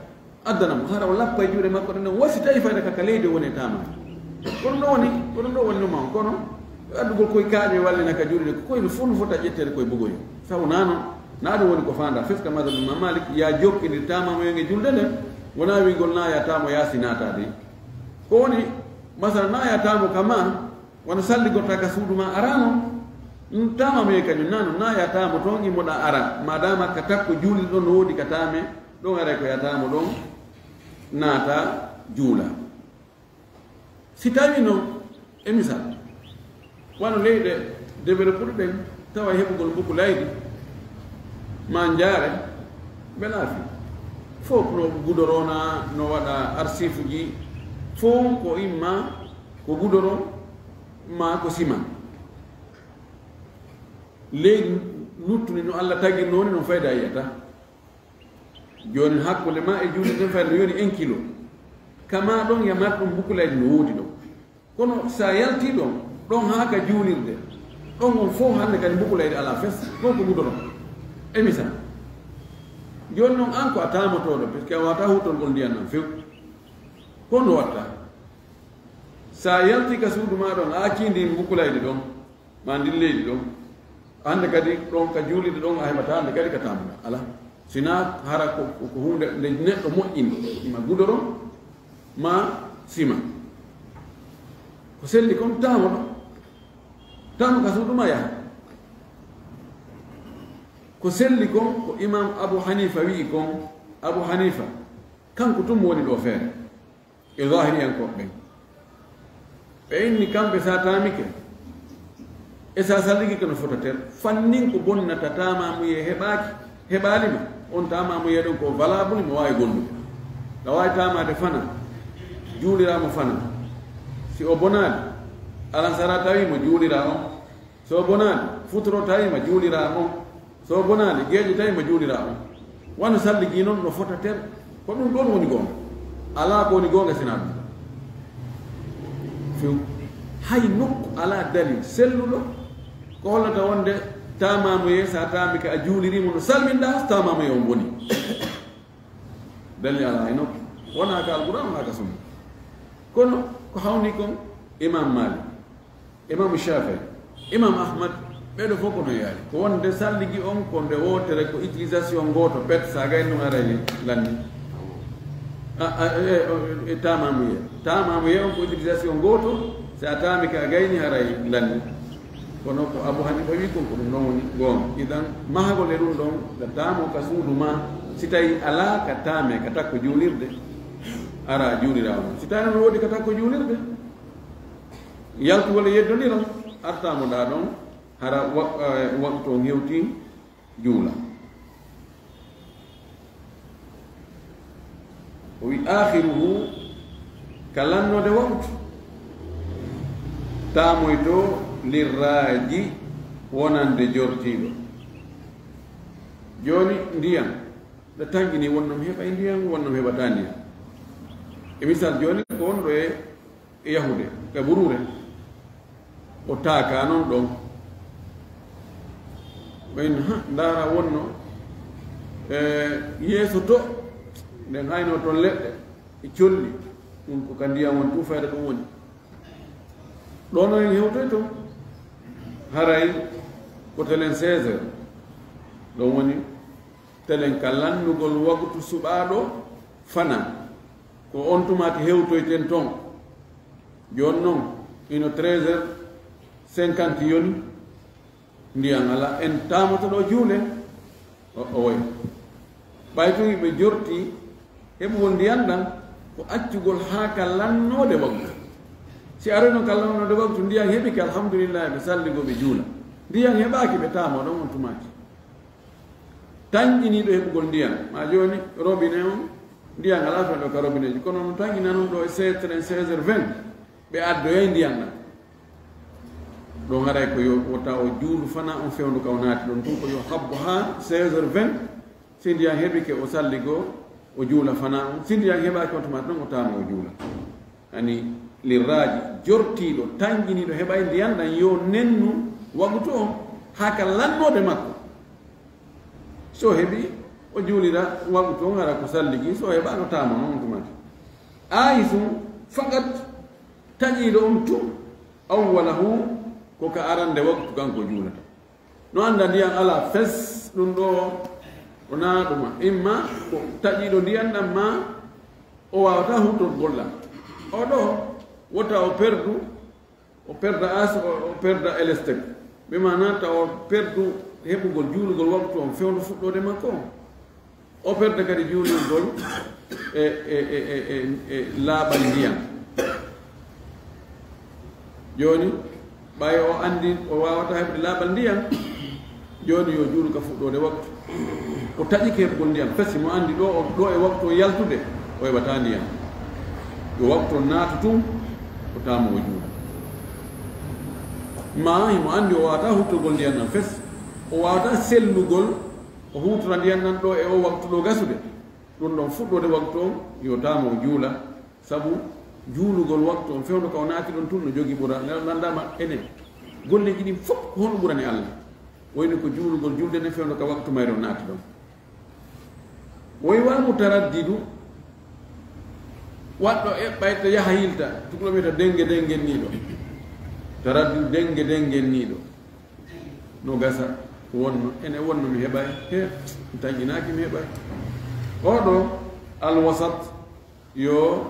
Addana mo, hara o lappa e juuɗe makko ɗen, ɗon wasi tawi fayda ka, ka leydi o woni e taamaaki. Kono ɗo woni, kono ɗo woni no ma on, kono addugol koye kaaƴe wallina ka juuɗe ɗen, ko koye no fof no fota ƴetteede koye bugoyo. Sabu na non, na ɗum woni ko faanda, fiska madhab Imam Malik, ya jokkindir taamamuyen e julde nden, wona wiigol na ya taamo yaasi naataade. Ko woni, masala na ya taamo ka ma, wano salligorta ka suudu ma arano, taamamuye kañum nano, na ya taamo toon immoɗa ara, madama ka takko juulirɗo no woodi ka taame, ɗon aray ko ya taamo ɗon naata juula. Si tawi noon, e misal, wano leyɗe développé ɗen, tawa heɓugol mbuku laydi, ma njaare, ɓe laafi. Fof no gudorona, no waɗa arsifuji, fof ko imma ko gudoro, ma ko sima. Leydi luttuni no Allah tagirno ni, noon fayda yiyata. Jooni hakkunde ma e juulirde nden fayda no yoni un kilo. Kama ɗon ya mar ɗum mbukulaydi no woodi ɗon. Kono sa yalti ɗon, ɗon haa ka juulirde, ɗon on fof hannde kadi mbukulaydi ala fes, ɗon ko gudoron. E misal. Jooni noon an ko a taamotooɗo, parce que a wata huttongol ndiyan nan few. Ko no watta? Sa yalti ka suudu ma ɗon, a accii ndin mbukulaydi ɗon, ma ndin leydi ɗon. Hannde kadi ɗon ka juulirde ɗon a heɓata hannde kadi ka taamna. Ala. Sina hara ko, ko, ko huunde nde neɗɗo moƴƴini. Ima gudoro, ma sima. Ko selli kon taamo ɗo. Taamo ka suudu ma yaha. Ko selli kon ko Imam Abu Hanifa wi'i kon. Abu Hanifa, kanko tun mo woni ɗo feere. E zahiriyankooɓe ɓen. Ɓe inni kamɓe sa taamike, e sa salligike no fota ter, fannin ko bonnata taamamuye heɓaaki, heɓaali ma, on taamamuye ɗon ko valable, mo waawi gollude. Ka waawi taamaade fana, juuliraama fana. Si o bonaali, alansara tawi mo juulira on. So bonaali, futuro tawi ma juulira on. So bonaali, geeƴo tawi ma juulira on. Wano salligi non no fota ter. Ko ɗum ɗon woni goonga. Alaa ko woni goonga sina ɗum. Few. Hay nokku alaa dalil selluɗo ko hollata wonde taamamuye, sa taamike a juulirimo no salminɗa, taamamuye on boni. Dalil alaa hay nokku. Wonaa ka Alqur'aan, wonaa ka Sunna. Kono ko hawni kon Imam Malik, Imam Shafii, Imam Ahmad, ɓeɗo fof ko no yaari. Ko wonde salligi on ko nde wootere, ko utilisation gooto, pet, sa gay ɗum aray lanni. A, a, e, e, e, taamamuye. Taamamuye on ko utilisation gooto, si a taamike a gayni aray lanni. Kono ko Abu Hanifa wi kon ko ɗum ɗon woni goonga. Idan, mahagol e ɗum ɗon, ka taamo ka suudu ma, si tawi alaa ka taame, ka takko juulirde, ara juulira on. Si tawi no woodi ka takko juulirde, yaltugol e yeddondiral, artaamo ɗaa ɗon, hara wa-, eh, waktu on hewti, juula. O wi, "Aakhiruhu, ka lannoode waktu, taamoyto lirraaji wonande jortiiɗo." Jooni, ndiyan, ɗo tanƴini, wonno mi heɓay ndiyan, wonno mi heɓataa ndiyan. E misal, jooni, ko wonɗo e e yahude ka buruure, o taaka non ɗon. Ɓen, ha, ndaara wonno, e, yeeso to, nden hayno ton leɗɗe e colli, ɗum ko ka ndiyan woni, tun fayda ɗum woni. Ɗo no en hewtoy to, haray ko telen seize heures, ɗon woni telen ka lannugol waktu suɓaaɗo fana. Ko on tuma ka hewtoyten ton. Jooni non, Ino treize heures cinquante yoni, ndiyan alaa, en taamoto ɗo juule. O, o woy. Ɓay tun ɓe jorti heɓugol ndiyan ɗan ko accugol haa ka lannoode waktu. Si arino ka lannoode waktu, ndiyan heɓike, alhamdulillahi, ɓe salligo ɓe juula. Ndiyan heɓaaki, ɓe taamo ɗon on tumaati. Tanƴiniiɗo heɓugol ndiyan, ma jooni robinet on, ndiyan alaa fewndo ka robinet ji, kono no tanƴina non ɗo e seize heures, seize heures vingt, ɓe addoyay ndiyan ɗan. Ɗon haray ko yo wota o juulu fana on fewndo ka o naati ɗon tun, ko yo habbo haa seize heures vingt, si ndiyan heɓike o salli goo, o juula fana on, si ndiyan heɓaaki on tumaati ɗon o taama o juula. Ani lirraaji, jortiiɗo, tanƴiniiɗo heɓay ndiyan ɗan yo nennu wagutu on haa ka lannoode makko. So heɓi, o juulira wagutu on hara ko salligi, so heɓaano taama non on tumaati. Aayisu fakat taƴiiɗo on tun, awwalahu, ko ka arande waktu kanko juulata. No annda ndiyan alaa fes, ɗun ɗo o naa ɗuma. Imma ko taƴiiɗo ndiyan ɗan ma o waawata huutorgol ɗan. O ɗo wota o perdu, o perda as, o, o perda elestek. Ɓe maana ta o perdu heɓugol juulugol waktu on fewndo fuɗɗoode makko on. O perda kadi juulugol e, e, e, e, e, e laaɓal ndiyan. Jooni, ɓay o anndi o waawata heɓde laaɓal ndiyan, jooni yo juulu ka fuɗɗoode waktu. O taƴike heɓugol ndiyan, fesi mo anndi ɗo, o, ɗo e waktu o yaltude, o heɓata ndiyan. Yo waktu on naatu tun, o taama o juula. Ma himo anndi o waawata huttugol ndiyan ɗan fes, o waawata sellugol, o huutora ndiyan ɗan ɗo e o waktu ɗo gasude. Ɗun ɗon fuɗɗoode waktu on, yo taama o juula, sabu juulugol waktu on fewndo ka o naati ɗon tun no jogi ɓura. Nde on anndaama enen, golleeji ɗin fof ko honɗun ɓurani Alla? Wayno ko juulugol julde nden fewndo ka waktu mayre o naati ɗon. Woy wal mutaraddidu, waɗɗo eɓɓay to yaha yilta, tukuloo wi'ata denge dengenniiɗo. Taraddidu denge dengenniiɗo. No gasa, wonno, ene wonno mi heɓay, he, mi tanƴinaaki mi heɓay. Oo ɗoo, alwasat, yo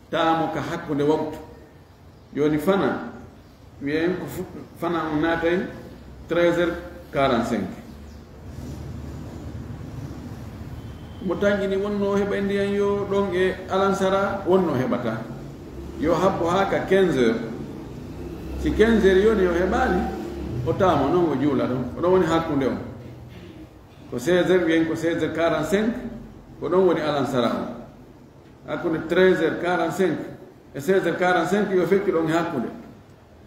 taamo ka hakkunde waktu. Jooni fana, wi'en ko fu-, fana on naatay treize heures quarante-cinq. Mo tanƴini wonno o heɓay ndiyan yo ɗon e alansara, wonno o heɓata. Yo habbo haa ka quinze heures. Si quinze heures yoni o heɓaali, o taamo non o juula ɗon. Ko ɗon woni hakkunde on. Ko seize heures, wi'en ko seize heures quarante-cinq, ko ɗon woni alansara on. Hakkunde treize heures quarante-cinq e seize heures quarante-cinq yo feccu ɗon e hakkunde.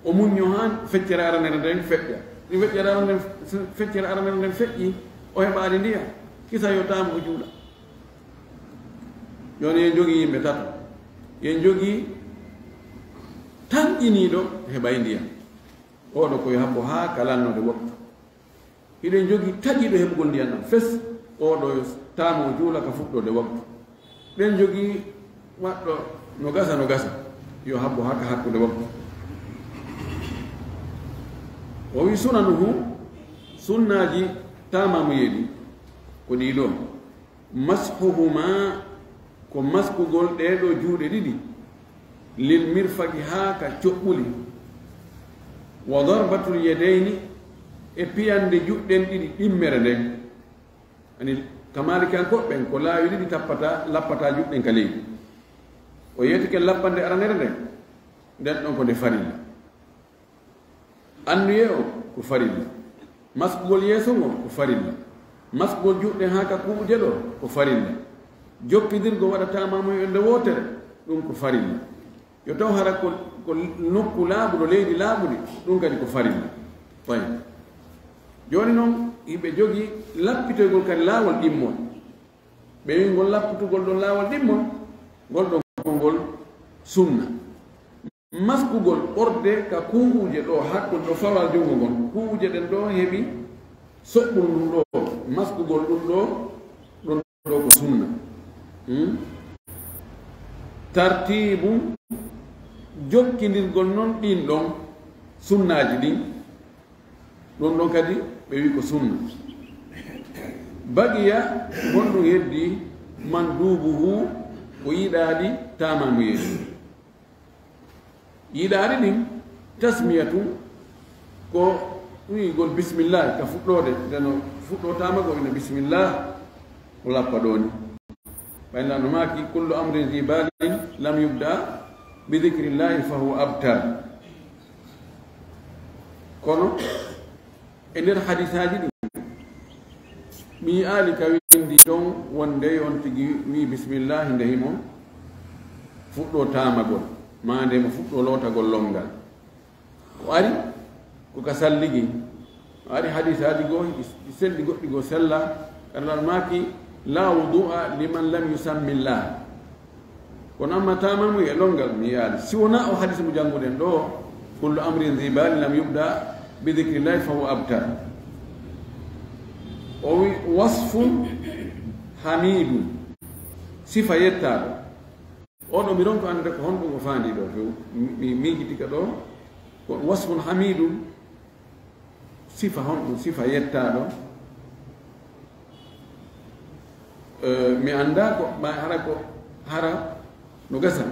O muñño haa feccere aranere nden feƴƴa. Si feccere aranere, feccere aranere nden feƴƴi, o heɓaali ndiyan, kisa yo taamo o juula. Jooni en jogii yimɓe tato. En jogii tanƴiniiɗo heɓay ndiyan. Oo ɗoo ko yo habbo haa ka lannoode waktu. Hiɗen jogii taƴiiɗo heɓugol ndiyan ɗan fes, oo ɗoo yo taamo o juula ka fuɗɗoode waktu. Ɗen jogii waɗɗo no gasa, no gasa, yo habbo haa ka hakkunde waktu. O wi sunanuhu, sunnaaji taamaamuyeeji, ko ɗii ɗoo. Mashuhuma, ko maskugol ɗee ɗoo juuɗe ɗiɗi, lil mirfaqi, haa ka coɓɓuli, wa darbatul yadayni, e piyande juɗɗen ɗiɗi ɗimmere nden. Ani, ka Maalikiyankooɓe ɓen, ko laawi ɗiɗi tappata, lappata juɗɗen ka leydi. O yeetike lappande aranere nden, nden ɗon ko nde farilla. Annuyee on ko farilla. Maskugol yeeso ngon ko farilla. Maskugol juuɗe haa ka kuuɓuje ɗoo ko farilla. Jokkindirgol waɗa taamaamuye e nde wootere, ɗun ko farilla. Yo taw hara ko, ko nokku laaɓuɗo, leydi laaɓuɗi, ɗun kadi ko farilla. Tayyib. Jooni non, hiɓe jogii lappitoygol kadi laawol ɗimmol. Ɓe wi'i ngol lappitugol ɗon laawol ɗimmol, ngol ɗon ko ngol sunna. Maskugol ɓorde ka kuuɓuje ɗoo, hakkunde ɗo fawaa junngo ngon, kuuɓuje ɗen ɗoo heɓi soɓɓundu ɗoo, maskugol ɗun ɗoo, ɗun ɗoo ko sunna. Hmm? Tartiibu, jokkindirgol non ɗin ɗon sunnaaji ɗin, ɗun ɗon kadi ɓe wi'i ko sunna. Baqiya, honɗun heddii? Manduubuhu, ko yiɗaaɗi taamaamuyeeji. Yiɗaari ɗin, tasmiyatu, ko wi'ugol bismillah ka fuɗɗoode, nde no fuɗɗoo taamagol ina bismillah, o lappa ɗoo ni. Ɓay Laamɗo maaki, "Kullu amrin zi balin lam yubda bi dhikrillahi fa huwa abtar." Kono, e nder hadisaaji ɗin, mi yi'aali ka winndi ton wonde on tigi wi'i bismillah nde himo fuɗɗoo taamagol, maa nde mo fuɗɗoo lootagol lonngal. Ko ari, ko ka salligi. O ari hadisaaji goo, ɗi selli, goɗɗi goo sella. Ka Laamɗo maaki, "La wudu'a liman lam yusammillah." Kono amma taamamuye e lonngal, mi yi'aali. Si wonaa o hadis mo jannguɗen ɗoo, "Kullu amrin zi balin lam yubda bi dhikrillahi fa huwa abtar." O wi, "Wasfun hamidun." Sifa yettaaɗo. Oo ɗoo mi ronka anndude ko honɗum o faandii ɗoo few. Mi, mi miijiti ka ɗoo. Ko wasfun hamidun. Sifa honɗum? Sifa yettaaɗo. Eh, mi anndaa ko, ma hara ko, hara no gasa.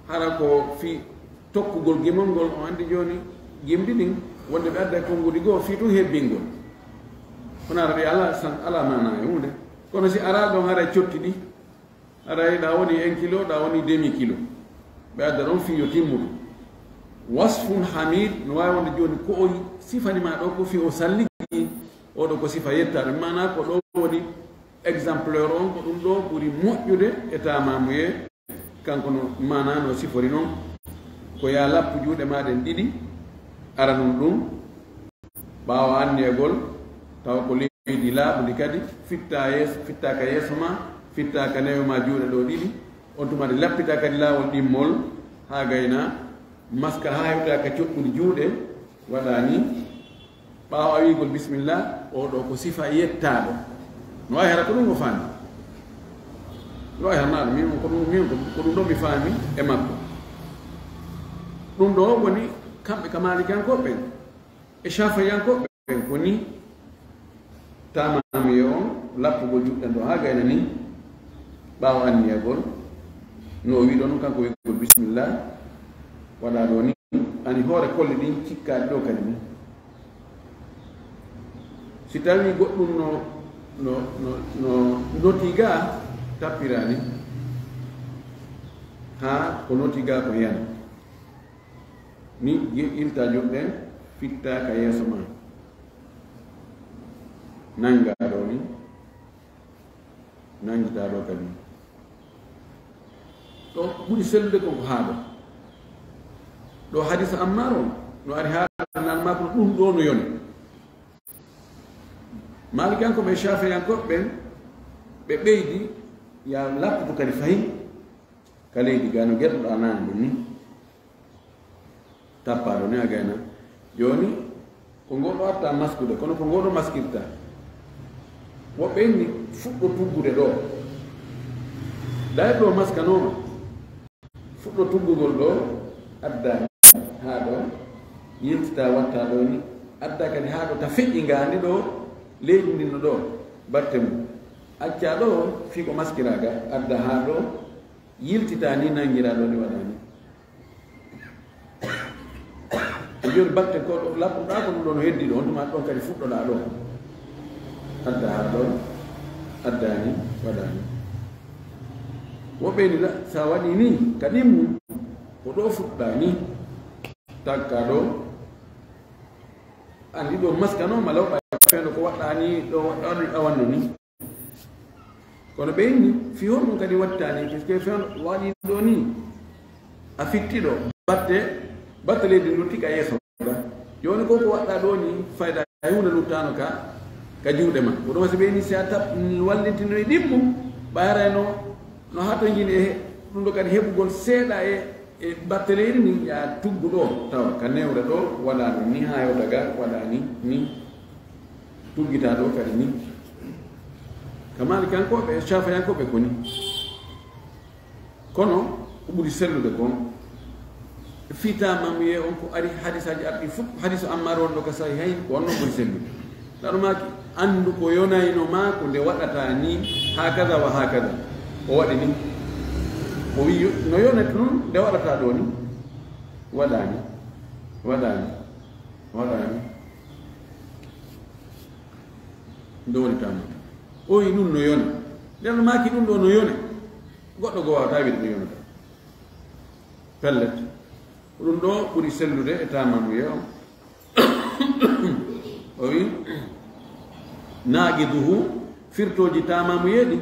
Hara ko fii tokkugol gimol ngol, on anndi jooni gimɗi ɗin, wonde ɓe adda konnguɗi goo fii tun hebbingol. Kono hara ɗi alaa san, alaa maanaa e huunde. Kono si araa ɗon hara cotti ɗi, hara ɗa woni un kilo, ɗa woni demi kilo. Ɓe adda ɗon fii yo timmudu. Wasfun hamid, no waawi wonde jooni ko o sifani ma ɗoo ko fii o salligi, oo ɗoo ko sifa yettaaɗo. Maanaa ko ɗoo woni exemplaire on, ko ɗum ɗoo ɓuri moƴƴude e taamaamuye, kanko no maanaa no sifori non. Ko yaa lappu juuɗe maa ɗen ɗiɗi, aranun ɗum, ɓaawo anniyagol, tawa ko leydi laaɓundi kadi, fittaa yeeso, fittaa ka yeeso maa, fittaa ka newe maa juuɗe ɗoo ɗiɗi, on tuma ɗi lappitaa kadi laawol ɗimmol, haa gayna maska haa hewta ka coɓɓuli juuɗe, waɗaa ni. Ɓaawo a wi'ugol bismillah, oo ɗoo ko sifa yettaaɗo. No waawi hara ko ɗum o faami. No waawi hara naaɗo, min ko ɗum, min ko, ko ɗum ɗoo mi faami e makko. Ɗum ɗoo woni kamɓe ka Maalikiyankooɓe ɓen e Shaafi'iyankooɓe ɓen ko ni taamaamuye on lappugol juuɗe ɗen ɗoo haa gayna ni ɓaawo anniyagol. No o wi'i ɗoo non kanko wi'ugol bismillah, waɗaa ɗoo ni. Ani hoore kolle ɗin cikkaaɗi ɗoo kadi ni. Si tawii goɗɗum no, no, no, no notii gaa, tappiraa ni. Haa ko notii gaa ko yana. Ni ye-, iltaa juuɗe ɗen, fittaa ka yeeso maa. Nanngaa ɗoo ni. Nanngitaa ɗoo kadi. Ɗo ɓuri sellude kon ko haa ɗoo. Ɗo hadisa Ammar on, no ari haa ɗoo, nan maa kono ɗum ɗoo no yoni. Maalikiyankooɓe e Shaafi'iyankooɓe ɓen, ɓe ɓeydi, yaa lapputu kadi fayi ka leydi gaa no geɗoɗaa naange ni. Tappaaɗo ni a gayna. Jooni, ko ngoo ɗoo watta maskude, kono ko ngoo ɗoo maskirta. Woɓɓe inni fuɗɗo tuggude ɗoo. Dayre ɗoo maskanooma. Fuɗɗo tuggugol ɗoo, adda haa ɗoo, yiltitaa watta ɗoo ni. Adda kadi haa ɗoo ta feƴƴi ngaandi ɗoo, leydi ndin no ɗoo, batte mum. Accaa ɗoo, fii ko maskiraa ga, adda haa ɗoo, yiltitaa ni, nanngiraa ɗoo ni, waɗaa ni. E jooni batte ko ɗo lappuɗaa ko ɗum ɗoo no heddi ɗoo, on tuma ɗon kadi fuɗɗoɗaa ɗoo. Adda haa ɗoo, addaa ni, waɗaa ni. Woɓɓe ni la, sa waɗii ni, ka ɗimmu, ko ɗoo fuɗɗaa ni, takka ɗoo, anndi ɗoo maskanooma law ɓay fewndo ko waɗɗaa ni, ɗoo waɗɗaa ni, a wanno ni. Kono ɓe inni, fii honɗum kadi wattaani, puisque fewndo waɗi ɗoo ni, a fitti ɗoo, batte, batte leydi lutti ka yeeso ga. Jooni ko ko waɗɗaa ɗoo ni, fayda hay huunde luttaano ka, ka juuɗe ma. Ko ɗum si ɓe inni, si a tap-, wallintinoyi ɗimmu, ɓay haray no, no hatonjini e he-, ɗum ɗoo kadi heɓugol seeɗa e, e batte leydi ndin, yaa tuggu ɗoo, tawa ka newre ɗoo, waɗaa ɗum ni, haa hewta ga, waɗaa ni, ni. Tuggitaa ɗoo kadi ni. Ka Maalikiyankooɓe e Shaafi'iyankooɓe ko ni. Kono ko ɓuri sellude kon, fii taamaamuye on ko ari hadisaaji arɗi fof, hadisu Ammaar wonɗo ka Sahihayn, ko on non ɓuri sellude. Laɗo maaki, anndu ko yonayno maa ko nde waɗataa ni, haakaza wa haakaza. O waɗi ni. O wi'i, no yonata non nde waɗataa ɗoo ni. Waɗaani, waɗaani, waɗaani. Ɗum woni taamam. O wi ɗum no yona. Nden o maaki ɗum ɗo no yona. Goɗɗo goo waawataa wiide ɗum yonata. Pellet. Ko ɗum ɗo ɓuri sellude e taamamuye on. O wi, naaqiduhu, firtooji taamamuye ɗin,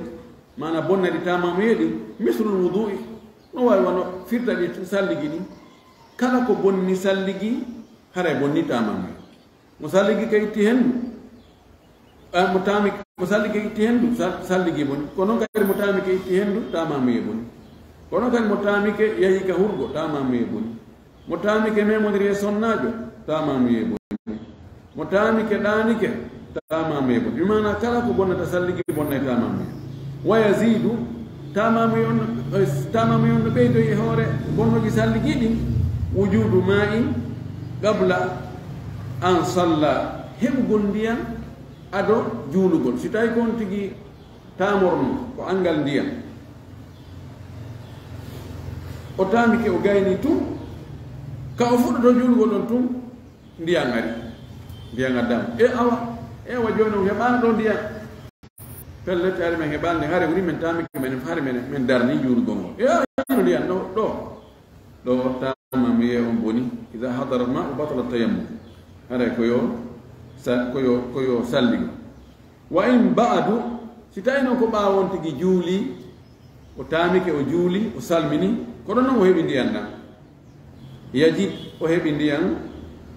maana bonnayɗi taamamuye ɗin, mislul wudu'i, no waawi wano firta ɗi salligi ɗin. Kala ko bonni salligi, haray bonni taamamuye. Mo salligi ka itti henndu, ah, mo taami, mo salligi itti henndu, sal-, salligi boni. Kono kadi mo taamike itti henndu, taamamuye boni. Kono kadi mo taamike yahi ka hurgo, taamamuye boni. Mo taamike memondiri e sonnaajo, taamamuye boni. Mo taamike ɗaanike, taamamuye boni. Mi maana kala ko bonnata salligi bonnay taamamuye. Wa yazidu, taamamuye on, eh, taamamuye on no ɓeydoy e hoore bonnooji salligi ɗin, wujudu ma'in qabla an salla, heɓugol ndiyan ado juulugol. Si tawi ko on tigi taamorno ko anngal ndiyan, o taamike o gayni tun, ka o fuɗɗoto juulugol on tun, ndiyan ari. Ndiyan addama. E awa, e awa jooni on heɓaano ɗo ndiyan. Pellet, hari men heɓaali nde, hari woni men taamike men, hari men, men darni juulugol ngol. E awa, hino ndiyan ɗo, ɗo. Ɗo taamamuye on boni, iza hadara al-ma'u batala tayammum. Haray ko yo sa-, ko yo, ko yo salligo. Wa in ba'du, si tawi non ko ɓaawo on tigi juuli, o taamike, o juuli, o salmini, ko ɗon non o heɓi ndiyan ɗan. Yajid, o heɓi ndiyan,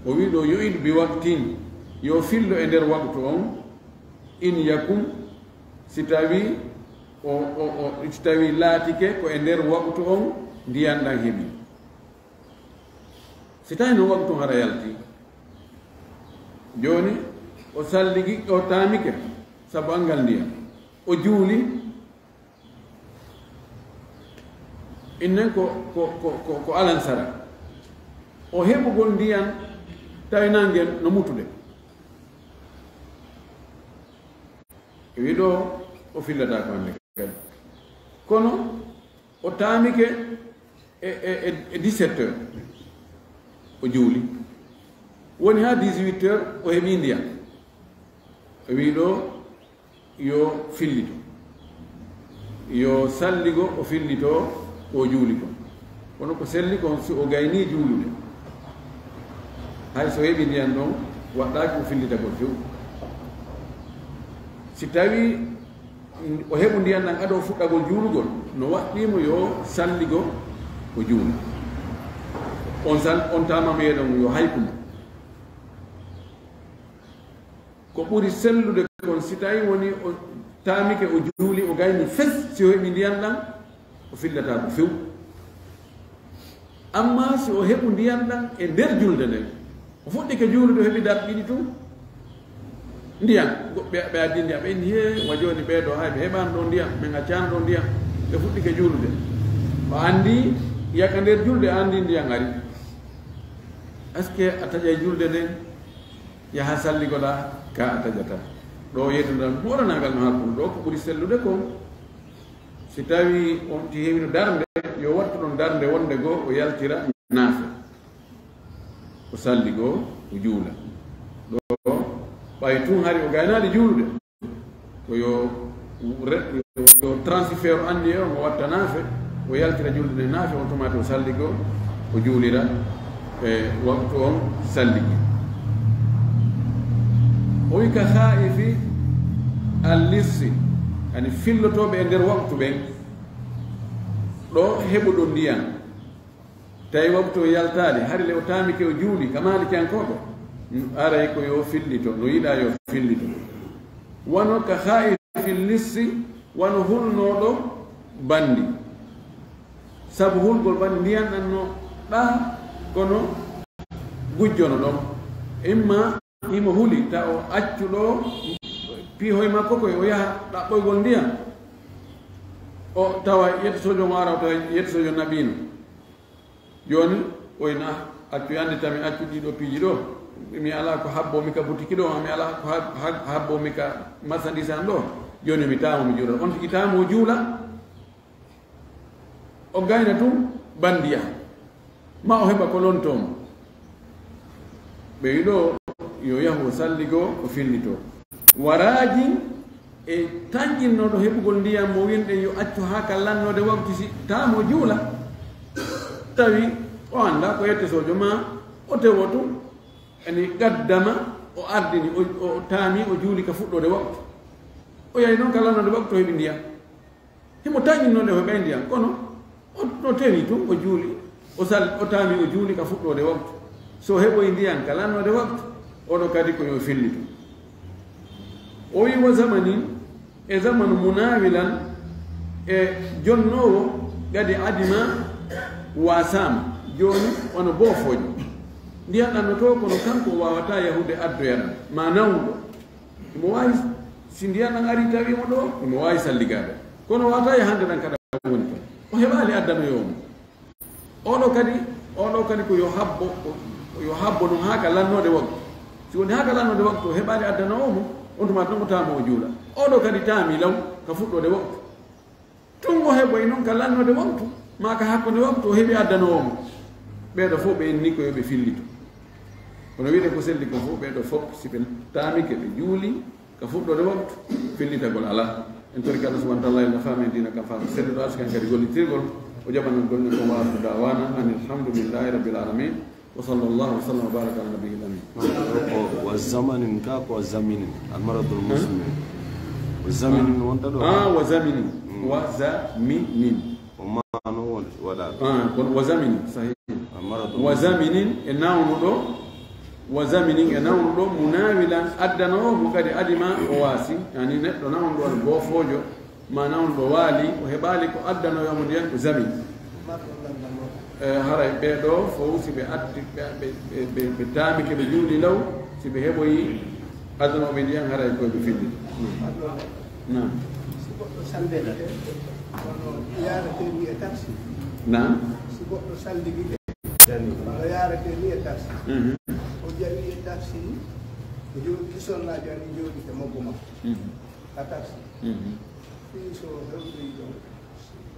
o wi ɗo yu'id bi waqtin, yo fillo e nder waqtu on, in yakun, si tawi o, o, o, si tawi laatike ko e nder waqtu on ndiyan ɗan heɓi. Si tawi no waqtu on hara yalti, jooni o salligi, o taamike sabu anngal ndiyan, o juuli, innen ko, ko, ko, ko, ko alansara. O heɓugol ndiyan tawi nangel no mutude. Wi ɗo o fillata ko hannde kadi. Kono o taamike e, e, e, e dix-sept heures. O juuli. Woni haa dix-huit heures o heɓi ndiyan. O wi ɗo yo fillito. Yo salligo, o fillito ko o juuli kon. Kono ko selli kon, si o gayni juulude, hay so heɓi ndiyan ɗon, waɗɗaaki ko fillitagol few. Si tawi o heɓu ndiyan ɗan ado fuɗɗagol juulugol, no waɗɗii mo yo salligo o juula. On sal-, on taamamuye ɗon yo hayku mo. Ko ɓuri sellude kon, si tawi woni o taamike, o juuli, o gayni fes, si o heɓi ndiyan ɗan, o fillata ko few. Amma si o heɓu ndiyan ɗan e nder julde nden, o fuɗɗike juulude, o heɓi darɗe ɗiɗi tun, ndiyan, goɗɗe ɓe addi ndiyan, ɓe inni, "Hee, wa jooni ɓee ɗo, hay ɓe heɓaano ɗo ndiyan, min accaano ɗo ndiyan." Ɓe fuɗɗike juulude. O anndi, yaka nder julde, anndi ndiyan ari. Est-ce que a taƴay julde nden? Yaha salligoɗaa ka a taƴata. Ɗo yedduɗan moɗanagal no hakkunde ɗo ko ɓuri sellude kon. Si tawi on ti heewino darnde, yo wattu ɗon darnde wonde goo o yaltira naafe. O salligoo, o juula. Ɗo ɓay tun hari o gaynaali juulude. Ko yo re-, yo transfert anndi e on o watta naafe, o yaltira julde nde naafe, on tuma to salligo, o juulira, e waktu on salligi. O wi ka khaifi al-lissi, yani fillotooɓe e nder waktu ɓen, ɗo heɓuɗo ndiyan. Tawi waktu o yaltaali, hari le o taamike o juuli, ka Maalikiyankooɓe, aray ko yo fillito, no yiɗaa yo fillito. Wano ka khaifi lissi, wano hulnooɗo banndi. Sabu hulgol banndi, ndiyan ɗan no ɗaa, kono gujjono ɗon. Imma himo huli, ta o accu ɗo, piihoy makko koy, o yaha ɗaɓɓoygol ndiyan. O tawa yetto sojo on ara, o tawa yetto sojo naɓiino. Jooni, o wi na accu yande tami, accu ɗiɗo piiji ɗo. Mi alaa ko habbo mi ka butiki ɗo, mi alaa ko hab-, hab-, habbo mi ka marchandise an ɗo. Jooni mi taamo mi juula. On tigi taamo o juula. O gayna tun, banndi yaha. ma o heɓa ko lontoo mo. Ɓe wi ɗo yo yahu o salligoo, o fillitoo. Waraajin, e tanƴinnooɗo heɓugol ndiyam mo winɗen yo accu haa ka lannoode waktu si taa mo juula. Tawi o anndaa ko yette soojo ma o tewo tun. Ani qaddama, o ardini, o, o taami, o juuli ka fuɗɗoode waktu. O yahi noon ka lannoode waktu o heɓi ndiyam. Himo tanƴinnoo nde o heɓay ndiyam, kono o, o tewi tun, o juuli, o sal-, o taami, o juuli ka fuɗɗoode waktu. So o heɓoyi ndiyam ka lannoode waktu, oɗo kadi ko yo fillito. O wi, wa zamanin, e zamanu munawilan, e jonnoowo, kadi adima, wasaama, jooni wano boofoojo. Ndiyam ɗannotoo, kono kanko o waawataa yahude addoya ɗam, maa nawnuɗo. Imo waawi, si ndiyam ɗam arii tawii mo ɗo, imo waawi salligaade. Kono o waawataa yahande ɗam ka ɗam woni ton. O heɓaali addanoyoo mo. Oɗo kadi, oɗo kadi ko yo habbo, ko yo habbo no haa ka lannoode waktu. Si woni haa ka lannoode waktu, o heɓaali addanoowo mo, on tuma tan o taama o juula. Oɗo kadi taami law ka fuɗɗoode waktu. Tun o heɓoy non ka lannoode waktu, maa ka hakkunde waktu, o heɓi addanoowo mo. Ɓeeɗo fof ɓe inni ko yo ɓe fillito. Kono wiide ko selli ko fof, ɓeeɗo fof, si ɓe taamike, ɓe juuli, ka fuɗɗoode waktu, fillitagol alaa. En torike Allah subhanahu wa ta'ala, Allah faami en diina kan faami. Selluɗo arsi kan kadi gollitirgol, o jaɓanan gol men ko waasu daawana, anil hamdulillahi rabbil alamin. Wa sallallahu wa sallam wa baraka ala nabiyil amin. Ko wa zamanin ka, ko wa zaminin. Almaradul muslimin. Wa zaminin wonta ɗo. Ah, wa zaminin. Mm. Wa zaminin. O maano won waɗa. Ah, kono wa zaminin, sahih. Almaradul muslimin. Wa zaminin e nawnuɗo. Wa zaminin e nawnuɗo, munawilan addanoowo mo kadi adima o waasi. Yani neɗɗo nawnuɗo wano boofoojo. Maanaam ɗo waali, o heɓaali ko addanoo yo mo ndiyam, ko zamin. E, haray ɓee ɗoo fow, si ɓe atti, ɓe, ɓe, ɓe, ɓe, ɓe taamike, ɓe juuli law, si ɓe heɓoyi addanooɓe ndiyam, haray koye ɓe fillita. Naam. Si goɗɗo sallike, kono yaarete ni e taxi. Naam. Si goɗɗo sallike, kono yaarete ni e taxi. Mhm. O jawi e taxi, jooɗi, sonnaajo ari jooɗi e mobbo makko. Mhm. Ka taxi. Mhm. Fii so hewtoyi ɗon,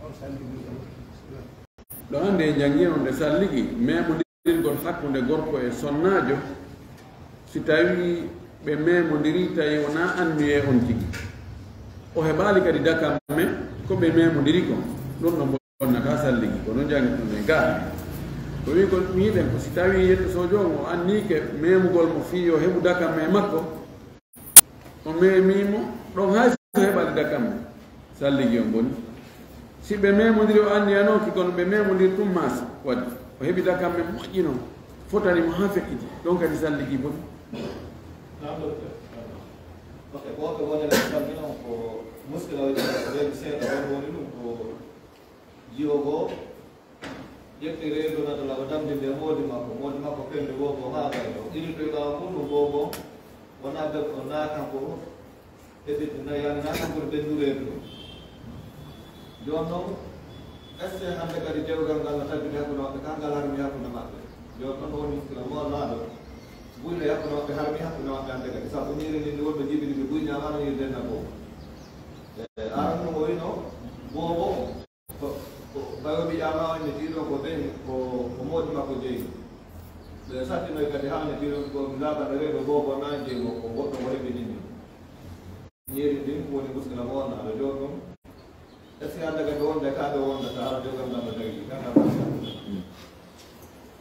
on salligi ɗon. Ɗo hannde en janngi on nde salligi, meemondirgol hakkunde gorko e sonnaajo, si tawii ɓe meemondirii, tawi wonaa anniyee on tigi. O heɓaali kadi dakamme ko ɓe meemondiri kon, ɗum ɗo bonnataa salligi, ko non janngi ɗum en gaa. Ko wii kon, mi yiɗen ko si tawii yetto soojo on o anniike meemugol mo fii yo heɓu dakamme makko, o meemii mo, ɗon hay so heɓaali dakamme, salligi on boni. Si ɓe meemondiri o anniyanooki, kono ɓe meemondiri tun maasi, waɗi o heɓi dakamme moƴƴi non, fotani mo haa feƴƴiti, ɗon kadi salligi boni. Naam, docteur. Ok, ko ɓe wonande salmina on ko muskila woni ko reedu seeɗa, woni woni ɗum ko jiwo goo. Ƴetti reedu na ɗo laɓa damdinde e moodi makko, moodi makko fendu boobo haa gayno. Iri to ɓaawo mum ɗum boobo wonaa debbo, naa kanko heɓiti, na yani naa kanko no ɓendu reedu ɗum. Jooni noon, est-ce que hannde kadi dewgal ngal no tabbiti hakkunde maɓɓe, ka ngal harmi hakkunde maɓɓe? Jooni noon woni muskila moolaaɗo. Buyno hakkunde maɓɓe harmi hakkunde maɓɓe hannde kadi. Sabu ñiiri ndi ndi wonɓe jiiɓi ɗiɗi buyñaama no ñiiri denna boobo. E aran ɗum o wino boobo. Ko, ko, ɓay o wiyaama ne tiiɗo ko ɓen, ko, ko moodi makko jeyi. Ɓe sattinoy kadi haa ne tiiɗo ko laabana reeɗo boobo na jeyi mo, ko goɗɗo mo heɓi ɗin. Ñiiri ndin woni muskila mo wonna aɗa joor ɗum. Est-ce que hannde kadi wonde kaaɓe wonda ta aɗa jogal ngal no tagi, kaka.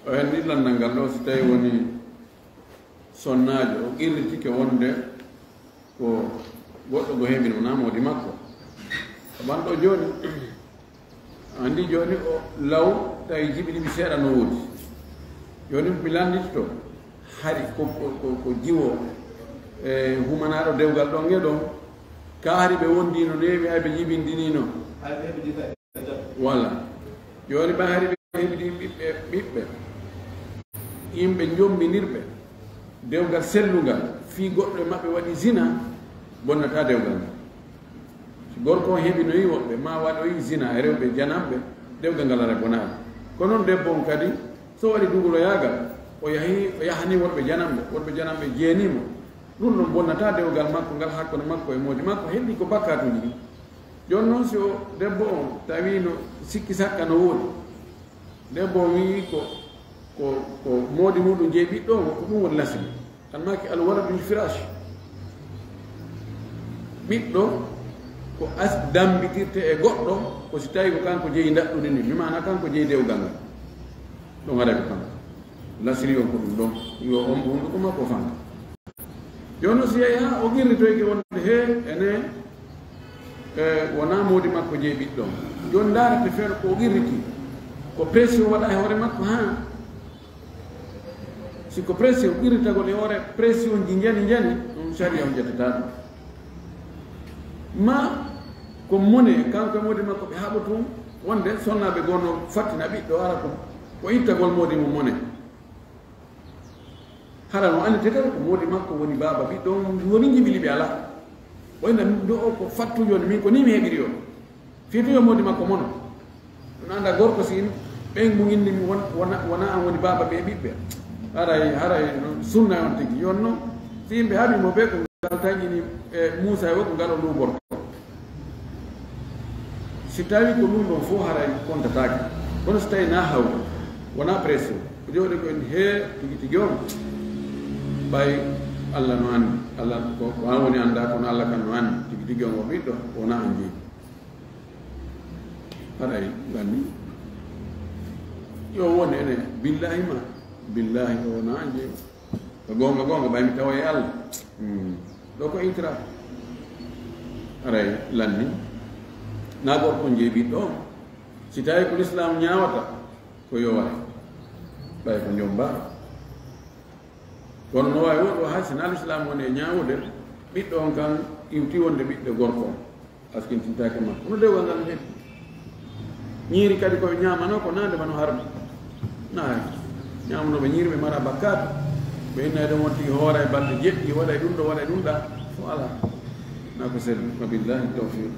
O hen ɗin lanndal ngal ɗo, si tawi woni sonnaajo, o qirritike wonde ko goɗɗo go heɓino, wonaa moodi makko. Ko ɓanɗo jooni, anndi jooni o law, tawi jiɓi ɗiɗi seeɗa no woodi. Jooni mi lannditoto, hari ko, ko, ko, ko jiwo, e, humanaaɗo dewgal ɗon e ɗon, ka hari ɓe wondino neewi, hay ɓe jibindinino. Hay ɓe heɓi Voilà. Jooni ɓe hari ɓe heɓidi ɓiɓɓe, ɓiɓɓe. Yimɓe jombinirɓe. Dewgal sellungal. Fii goɗɗo e maɓɓe waɗi zina, bonnataa dewgal ngal. Si gorko on heɓinoyi woɓɓe, maa waɗoyi zina e rewɓe jananɓe, dewgal ngal ara bonaali. Ko non debbo on kadi, so waɗi duguloyaagal, o yahi, o yahani worɓe jananɓe, worɓe jananɓe jeenii mo. Ɗun non bonnataa dewgal makko ngal hakkunde makko e moodi makko, heddii ko bakkaatuuji ɗin. Jooni non, si o debbo on tawi no sikki sakka no woodi, debbo on wi'i ko Ko, ko moodi muɗum jeyi ɓiɗɗo, ko ɗum woni lasli. Tan maaki alwaladu lil firash. Ɓiɗɗo ko as dambitirte e goɗɗo, ko si tawi ko kanko jeyi ndaɗɗudi ndin, mi maana kanko jeyi dewgal ngal. Ɗum ara ko kanko. Lasli on ko ɗum ɗon. Yo on ko hunduko makko fanka. Jooni si yahi haa o qirritoyke wonde he ene, e, wonaa moodi makko jeyi ɓiɗɗo on. Jooni ndaarete feere ko o qirriti. Ko pression waɗa e hoore makko haa. Si ko pression qirritagol e hoore, pression ji njani njani, ɗum sariya on ƴettata ɗum. Ma ko mone, kanko e moodi makko ɓe haɓoto wonde sonnaaɓe goo no fattina ɓiɗɗo ara ko, ko ittagol moodi mum mone. Hara no anndete kala ko moodi makko woni baaba ɓiɗɗo on, woni jibili ɓe alaa. Wayna ɗo o ko fattujo on, min ko ni mi heɓiri on. Fii to yo moodi makko mono. Ɗum annda gorko si in, ɓen mo inni mi won-, wona, wona an woni baaba ɓe ɓiɓɓe. Haray, haray no sunna on tigi. Yon no, si yimɓe haɓi mo ɓe ko ngal tan ini, e, Muusa e o ko ngal o luuborto. Si tawi ko ɗum ɗon fof haray kontataake. Kono si tawi na hawri, wona pression. Ko jooɗi ko en hee tigi tigi on. Ɓay Allah no anndi. Allah ko, ko an woni annda, kono Allah kan no anndi. Tigi tigi on o ɓiɗɗo, wona an jeyi. Haray, ganni. Yo won ene, billahi ma. Billahi, o wona an jeyi. Ko goonga, goonga, ɓay mi tawa e Allah. Hmm. Ɗo ko itira. Haray, lanni. Na gorko jeyi ɓiɗɗo on. Si tawi ko l'islam ñaawata, ko yo waɗe. Ɓay ko njomba. Kono no waawi woɗɗo hay sinaa l'islam woni e ñaawude, ɓiɗɗo on kan iwti wonde ɓiɗɗo gorko on. Askintintaake makko. Kono dewgal ngal heɓi. Ñiiri kadi ko ɓe ñaamanoo ko naande wano harmi. Naay. Ñaamanooɓe ñiiri ɓe mara bakkaatu. Ɓe inna eɗen wonti hoora e balɗe jeɗɗi, waɗa e ɗum ɗo, waɗa e ɗum ɗa. Ko alaa. Na ko selli. Wa billahi tawfiq.